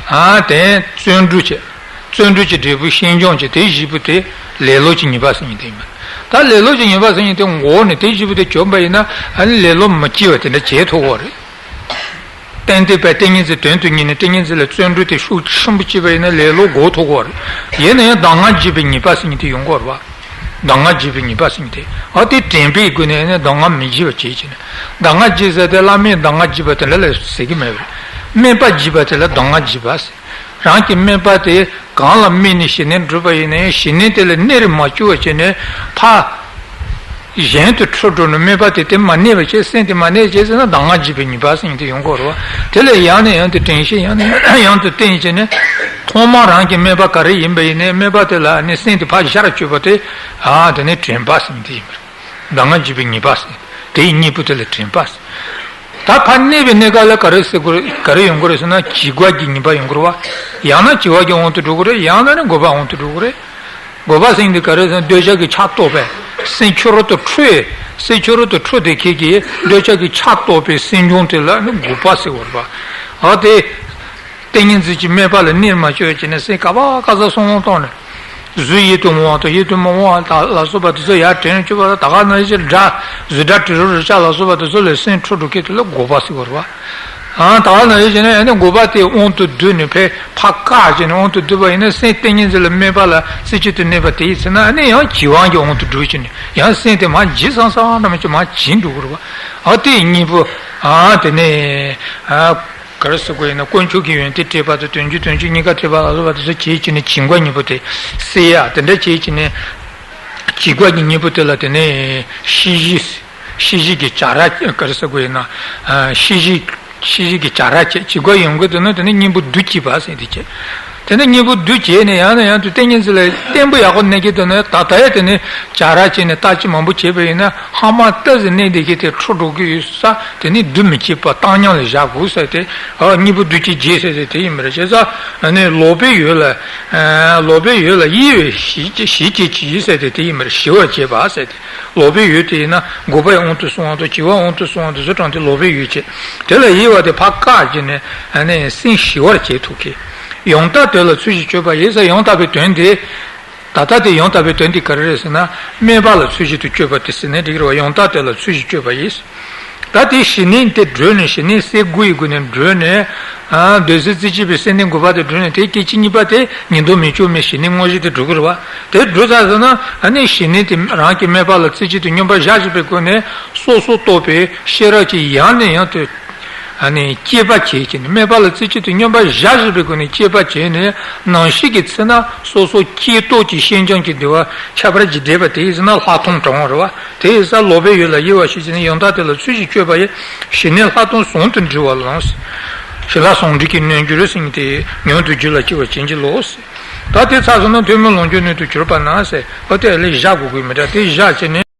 ཨ། དེ་བརྩོན་འགྲུས་བྱེད། བརྩོན་འགྲུས་ཀྱི་འབྲས་བུ་ཞན་སྦྱངས་བྱེད། དེ་བཞི་པོ་དེ་ལེ་ལོ་གྱི་ཉེས་པ་ཟེར་མཁན་དེ་ཡིན་པ། ད་ལེ་ལོ་གྱི་ཉེས་པ་ཟེར་མཁན་དེ་འགོག་ནས་དེ་བཞི་པོ་དེ་གྱོན་པ་ཡིན་ན། ཨ་ནི་ལེ་ལོ་མི་སྐྱེ་བ་དེ་འདྲ་བྱེད་ཐུབ་ཀྱི་རེད། ཏན་ཏན་པའི་ཏིང་ངེ་འཛིན་དོན་དུ་གཉེར་ནས་ཏིང་ངེ་འཛིན་ལ་བརྩོན་འགྲུས་དེ་ཤུགས་ཆེན་པོ་བྱས་པ་ཡིན་ན་ལེ་ལོ་འགོག་ཐུབ་ཀྱི་རེད། ཡིན་ན་ཡང་གདམས་ངག་བརྒྱུད་པའི་ཉེས་པ་ཟེར་མཁན་དེ་ཡོང་གི་རེད་པ། གདམས་ངག་བརྒྱུད་པའི་ཉེས་པ་ཟེར་མཁན་དེ། ཨ། དེ་དྲན་པའི་སྒོ་ནས་ནི་གདམས་ངག་མི་བརྒྱུད་པ་བྱེད་ཅེས་ནས། གདམས་ངག་བརྒྱུད་ཟེར་དེ་བླ་མས་གདམས་ངག་བརྒྱུད་པ་དེ་འདྲ་ལ་ཟེར་གྱི་མེད་པ་རེད། སྨན་པ་བརྒྱུད་པ་དེ་ལ་གདམས་ངག་བརྒྱུད་པ་ཟེར། རང་གི་སྨན་པ་དེ་གང་ལ་སྨན་ནས་ཞི་གནས་སྒྲུབ་པ་ཡིན་ན་ཡང་། ཞི་གནས་དེ་ལ་གནས་རིམ་མ་བཅུག་པ་བྱས་ནས་ཕར་གཞན་དུ་འཁྲུལ་འགྲོ་ནས། སྨན་པ་དེ་དེ་མ་གནས་པ་བྱས། སེམས་དེ་མ་གནས་བྱས་ཟེར་ན་གདམས་ངག་བརྒྱུད་པའི་ཉེས་པ་ཟེར་མཁན་དེ་ཡོང་གི་རེད་པ། དེ་ལ་ཡང་ནས་ཡང་དུ་དྲན་ཤེས། ཡང་ནས་ཡང་དུ་བསྟེན་བྱས་ནས། ཐོག་མར་རང་གི་དམིགས་པ་ག་རེ་ཡིན་པ་ཡིན་ནའི་དམིགས་པ་དེ་ལ་ནི་སེམས་དེ་ཕར་ཞར་བཅུག་པ་དེ། ཨ་དེ་ནི་དྲན་པ་ཟེར་དེ་ཡིན་པ་རེད། གདམས་ངག་བརྒྱུད་པའི་ངེས་པ་ཟེར། དེའི་གཉིས་པོ་དེ་ལ་དྲན་པ་ཟེར། ད་ཕར་གནས་པའི་གནས་སྐབས་ལ་ག་རེ་ཟེར་དགོས་རེད། ག་རེ་ཡོང་གི་རེད་ཟེར་ན་བྱིས་པ་གི་ངེས་པ་ཡོང་གི་རེད་བ། ཡང་ན་བྱིས་པ་གི་དབང་དུ་འགྲོ་གི་རེད། ཡང་ན་ནི་འགོག་པའི་དབང་དུ་འགྲོ་གི་རེད། འགོག་པ་ཟེར་དེ་ག་རེ་ཟེར་ན་འདོད་ཆགས་ཀྱི་ཆར་གཏོགས་པའི་སེམས་ཕྱི་རོལ་དུ་འཁྲུལ། སེམས་ཕྱི་རོལ་དུ་འཁྲུལ་དེ་ཁྱེད་ཀྱི་འདོད་ཆགས་ཀྱི་ཆར་གཏོགས་པའི་སེམས་བྱུང་དེ་ལ་ནི་འགོག་པ་ཟེར་བ་རེད་བ། ཨ་དེ། ཏིང་ངེ་འཛིན་གྱི་དམིགས་པ་ལ་གནས་མ་བཅུག་བྱས་ནས་སེམས་ཀ་བ་ཀ་ས་སོང་སོང་བཏང་ནས། གཟུགས་ཡིད་དུ་འོང་བ་དང་ཡིད་དུ་མི་འོང་བ་དང་ལ་སོགས་པ་དེ་ཚོ་ཡར་དྲན་བཅུག་པ་ལ་ད་ག་ནང་བཞིན་སྒྲ། གཟུགས་སྒྲ་དྲི་རོ་རེག་བྱ་ལ་སོགས་པ་དེ་ཚོ་ལས་སེམས་འཁྲུལ་འགྲོ་མཁན་དེ་ལ་འགོག་པ་ཟེར་བ་རེད་བ། ཨང་ད་ག་ནང་བཞིན་བྱས་ནས་ཨ་ནི་འགོག་པ་དེ་དབང་དུ་བསྡུས་ནས་ཕར་ཕར་བཀག་བྱས་ནས་དབང་དུ་བསྡུས་པ་ཡིན་ན་སེམས་ཏིང་ངེ་འཛིན་ལ་དམིགས་པ་ལ་རྩེ་གཅིག་ཏུ་གནས་པ་དེ་ཡིན་ཟེར་ན་ཨ་ནི་ཡང་བྱིས་པ་གི་དབང་དུ་བསྡུས་བྱས་ནས་ཡང་སེམས་དེ་མར་འཇིག་སང་སང་འདྲ་མ་བྱས་མར་འཇིག་འགྲོ་གི་རེད་བ། ཨ་དེ་གཉིས་པོ། ཨ་དེ་ནས། ཨ། ག་རེ་ཟེར་དགོས་ཡིན་ན་དཀོན་མཆོག་གི་ཡོན་ཏན་འགྲེལ་པ་དང་དོན་བརྒྱུད་དོན་གཅོད་གཉིས་ཀ་འགྲེལ་པ་ལ་སོགས་པ་དེ་ཚོ་བྱས་བྱས་ནས་བྱིས་པ་གཉིས་པོ་དེ་སེལ་ཡ་དེ་འདྲ་བྱས་བྱས་ནས། བྱིས་པ་གི་གཉིས་པོ་དེ་ལ་དེ་ནས་ཤེས་བཞིན། ཤེས་བཞིན་གྱི་བྱ་ར་ག་རེ་ཟེར་དགོས་ཡིན་ན། ཨ། ཤེས་བཞིན། ཤེས་བཞིན་གྱི་བྱ་ར་བྱས་བྱིས་པ་ཡོང་གི་འདུག་ན་དེ་ནས་གཉེན་པོ་བསྡུ་བྱས་པ་ཟེར་དེ་བྱས། དེ་ནས་གཉེན་པོ་བསྡུ་བྱས་ནས་ཡང་ནས་ཡང་དུ་ཏིང་ངེ་འཛིན་ལ་བརྟན་པོ་ཡག་པོ་གནས་ཀྱི་འདུག་ན་ད་ལྟ་ཡང་དེ་ནས་བྱ་ར་བྱས་ནས་ལྟ་ཅི་མང་པོ་བྱས་པ་ཡིན་ན་ཧ་མ་ལྟ་ཟིན་གནས་དེ་གི་དེ་འཁྲུལ་འགྲོ་གི་ཡོད་ས། དེ་ནི་བསྡུ་མི་བྱེད་པ་བཏང་སྙོམས་ལ་བཞག་དགོས་ཟེར་ཏེ། ཨ། གཉེན་པོ་བསྡུ་བྱེད་བརྗེད་ཟེར་ཏེ་དེ་ཡིན་པ་རེད། བྱས་ཙང་ཨ་ནི་ལོག་པའི་ཡུལ་ལ། ཨ། ལོག་པའི་ཡུལ་ལ་གཡེང་བའི་ཞི་ཞི་བྱེད་ཀྱི་ཡིན་ཟེར་ཏེ་དེ་ཡིན་པ་རེད། ཞི་བར་བྱེད་པ་ཟེར་ཏེ། ལོག་པའི་ཡུལ་དེ་ཡིན་ན་འགོག་པའི་དབང་དུ་སོང་བ་དང་བྱིས་པའི་དབང་དུ་སོང་བ་དེ་ཚོ་དྲངས་ཏེ་ལོག་པའི་ཡུལ་བྱེད། དེ་ལ་གཡེང་བ་དེ་ཕར་བཀག་བྱས་ནས་ཨ་ནི་སེམས་ཞི་བར་བྱེད་ཐུབ་མཁན། ཡང་དག་དོན་ལ་ཚུལ་བཞིན་དཔྱོད་པ་ཡིན་ཟེར། ཡང་དག་པའི་དོན་དེ། ད་ལྟ་དེ་ཡང་དག་པའི་དོན་དེ་ག་རེ་རེད་ཟེར་ན། དམིགས་པ་ལ་ཚུལ་བཞིན་དུ་དཔྱོད་པ་དེ་ཟེར་ནས་འགྲིག་གི་རེད་བ། ཡང་དག་དོན་ལ་ཚུལ་བཞིན་དཔྱོད་པ་ཡིན། ད་དེ་ཞི་གནས་དེ་བགྲོད་ནས་ཞི་གནས་གསལ་དགུ་ཡི་སྒོ་ནས་བགྲོད་ནས། ཨ། འདོད་སྲེད་རྩེ་གཅིག་པའི་སེམས་ནི་འགོག་པ་དེ་བགྲོད་ནས་དེ་སྐད་ཅིག་གཉིས་པ་དེ་ཉིན་ལྡོག་མི་བཅུག་མིན་ཞི་གནས་དངོས་གཞི་དེ་བགྲོད་ཀྱི་རེད་བ། དེ་བགྲོད་ཚར་ཟེར་ན་ཨ་ནི་ཞི་གནས་དེ་རང་གི་དམིགས་པ་ལ་རྩེ་གཅིག་ཏུ་སྙོམས་པར་བཞག་བཞིན་པའི་སྒོ་ནས་སོ་སོར་རྟོག་པའི་ཤེས་རབ་ཀྱིས་ཡང་ནས་ཡང་དུ། ཨ་ནི་དཔྱད་པ་བྱེད་ཀྱི་ནི་དམིགས་པ་ལ་རྩེ་གཅིག་ཏུ་སྙོམས་པར་བཞག་བཞིན་པའི་སྒོ་ནས་དཔྱད་པ་བྱས་ནས་ནམ་ཞིག་གི་ཚེ་ན་སོ་སོ་སྐྱེས་རྟོགས་ཀྱི་ཤེས་བྱ་གི་འདུལ་བ་ཁྱད་པར་གྱིས་འདྲེས་པ་དེ་ཡིས་ཟེར་ན་ལྷག་མཐོང་དྲང་བ་རེད་བ། དེ་ཡིས་ས་ལོག་པའི་ཡུལ་ལ་གཡེང་བ་ཞིག་བྱས་ནས་ཡང་དག་དེ་ལ་ཚུལ་བཞིན་དཔྱོད་པ་ཡིས་ཞི་གནས་ལྷག་མཐོང་ཟུང་དུ་འབྲེལ་བ་ལ་ལོངས། ཞི་ལྷག་ཟུང་འབྲེལ་གྱི་རྣལ་འབྱོར་ཟེར་མཁན་དེ་མྱུར་དུ་རྒྱུད་ལ་སྐྱེ་བར་བྱིན་གྱིས་རློབས། ད་དེ་ཚར་སོང་ན་ཐུན་མོང་ལོངས་སྤྱོད་སྣོད་དུ་གྱུར་པ་ན་ཟེར། ཨོ་དེ་ལས་བཞག་དགོས་ཀྱི་མི་འདྲ། དེ་བཞག་བྱས་ནས།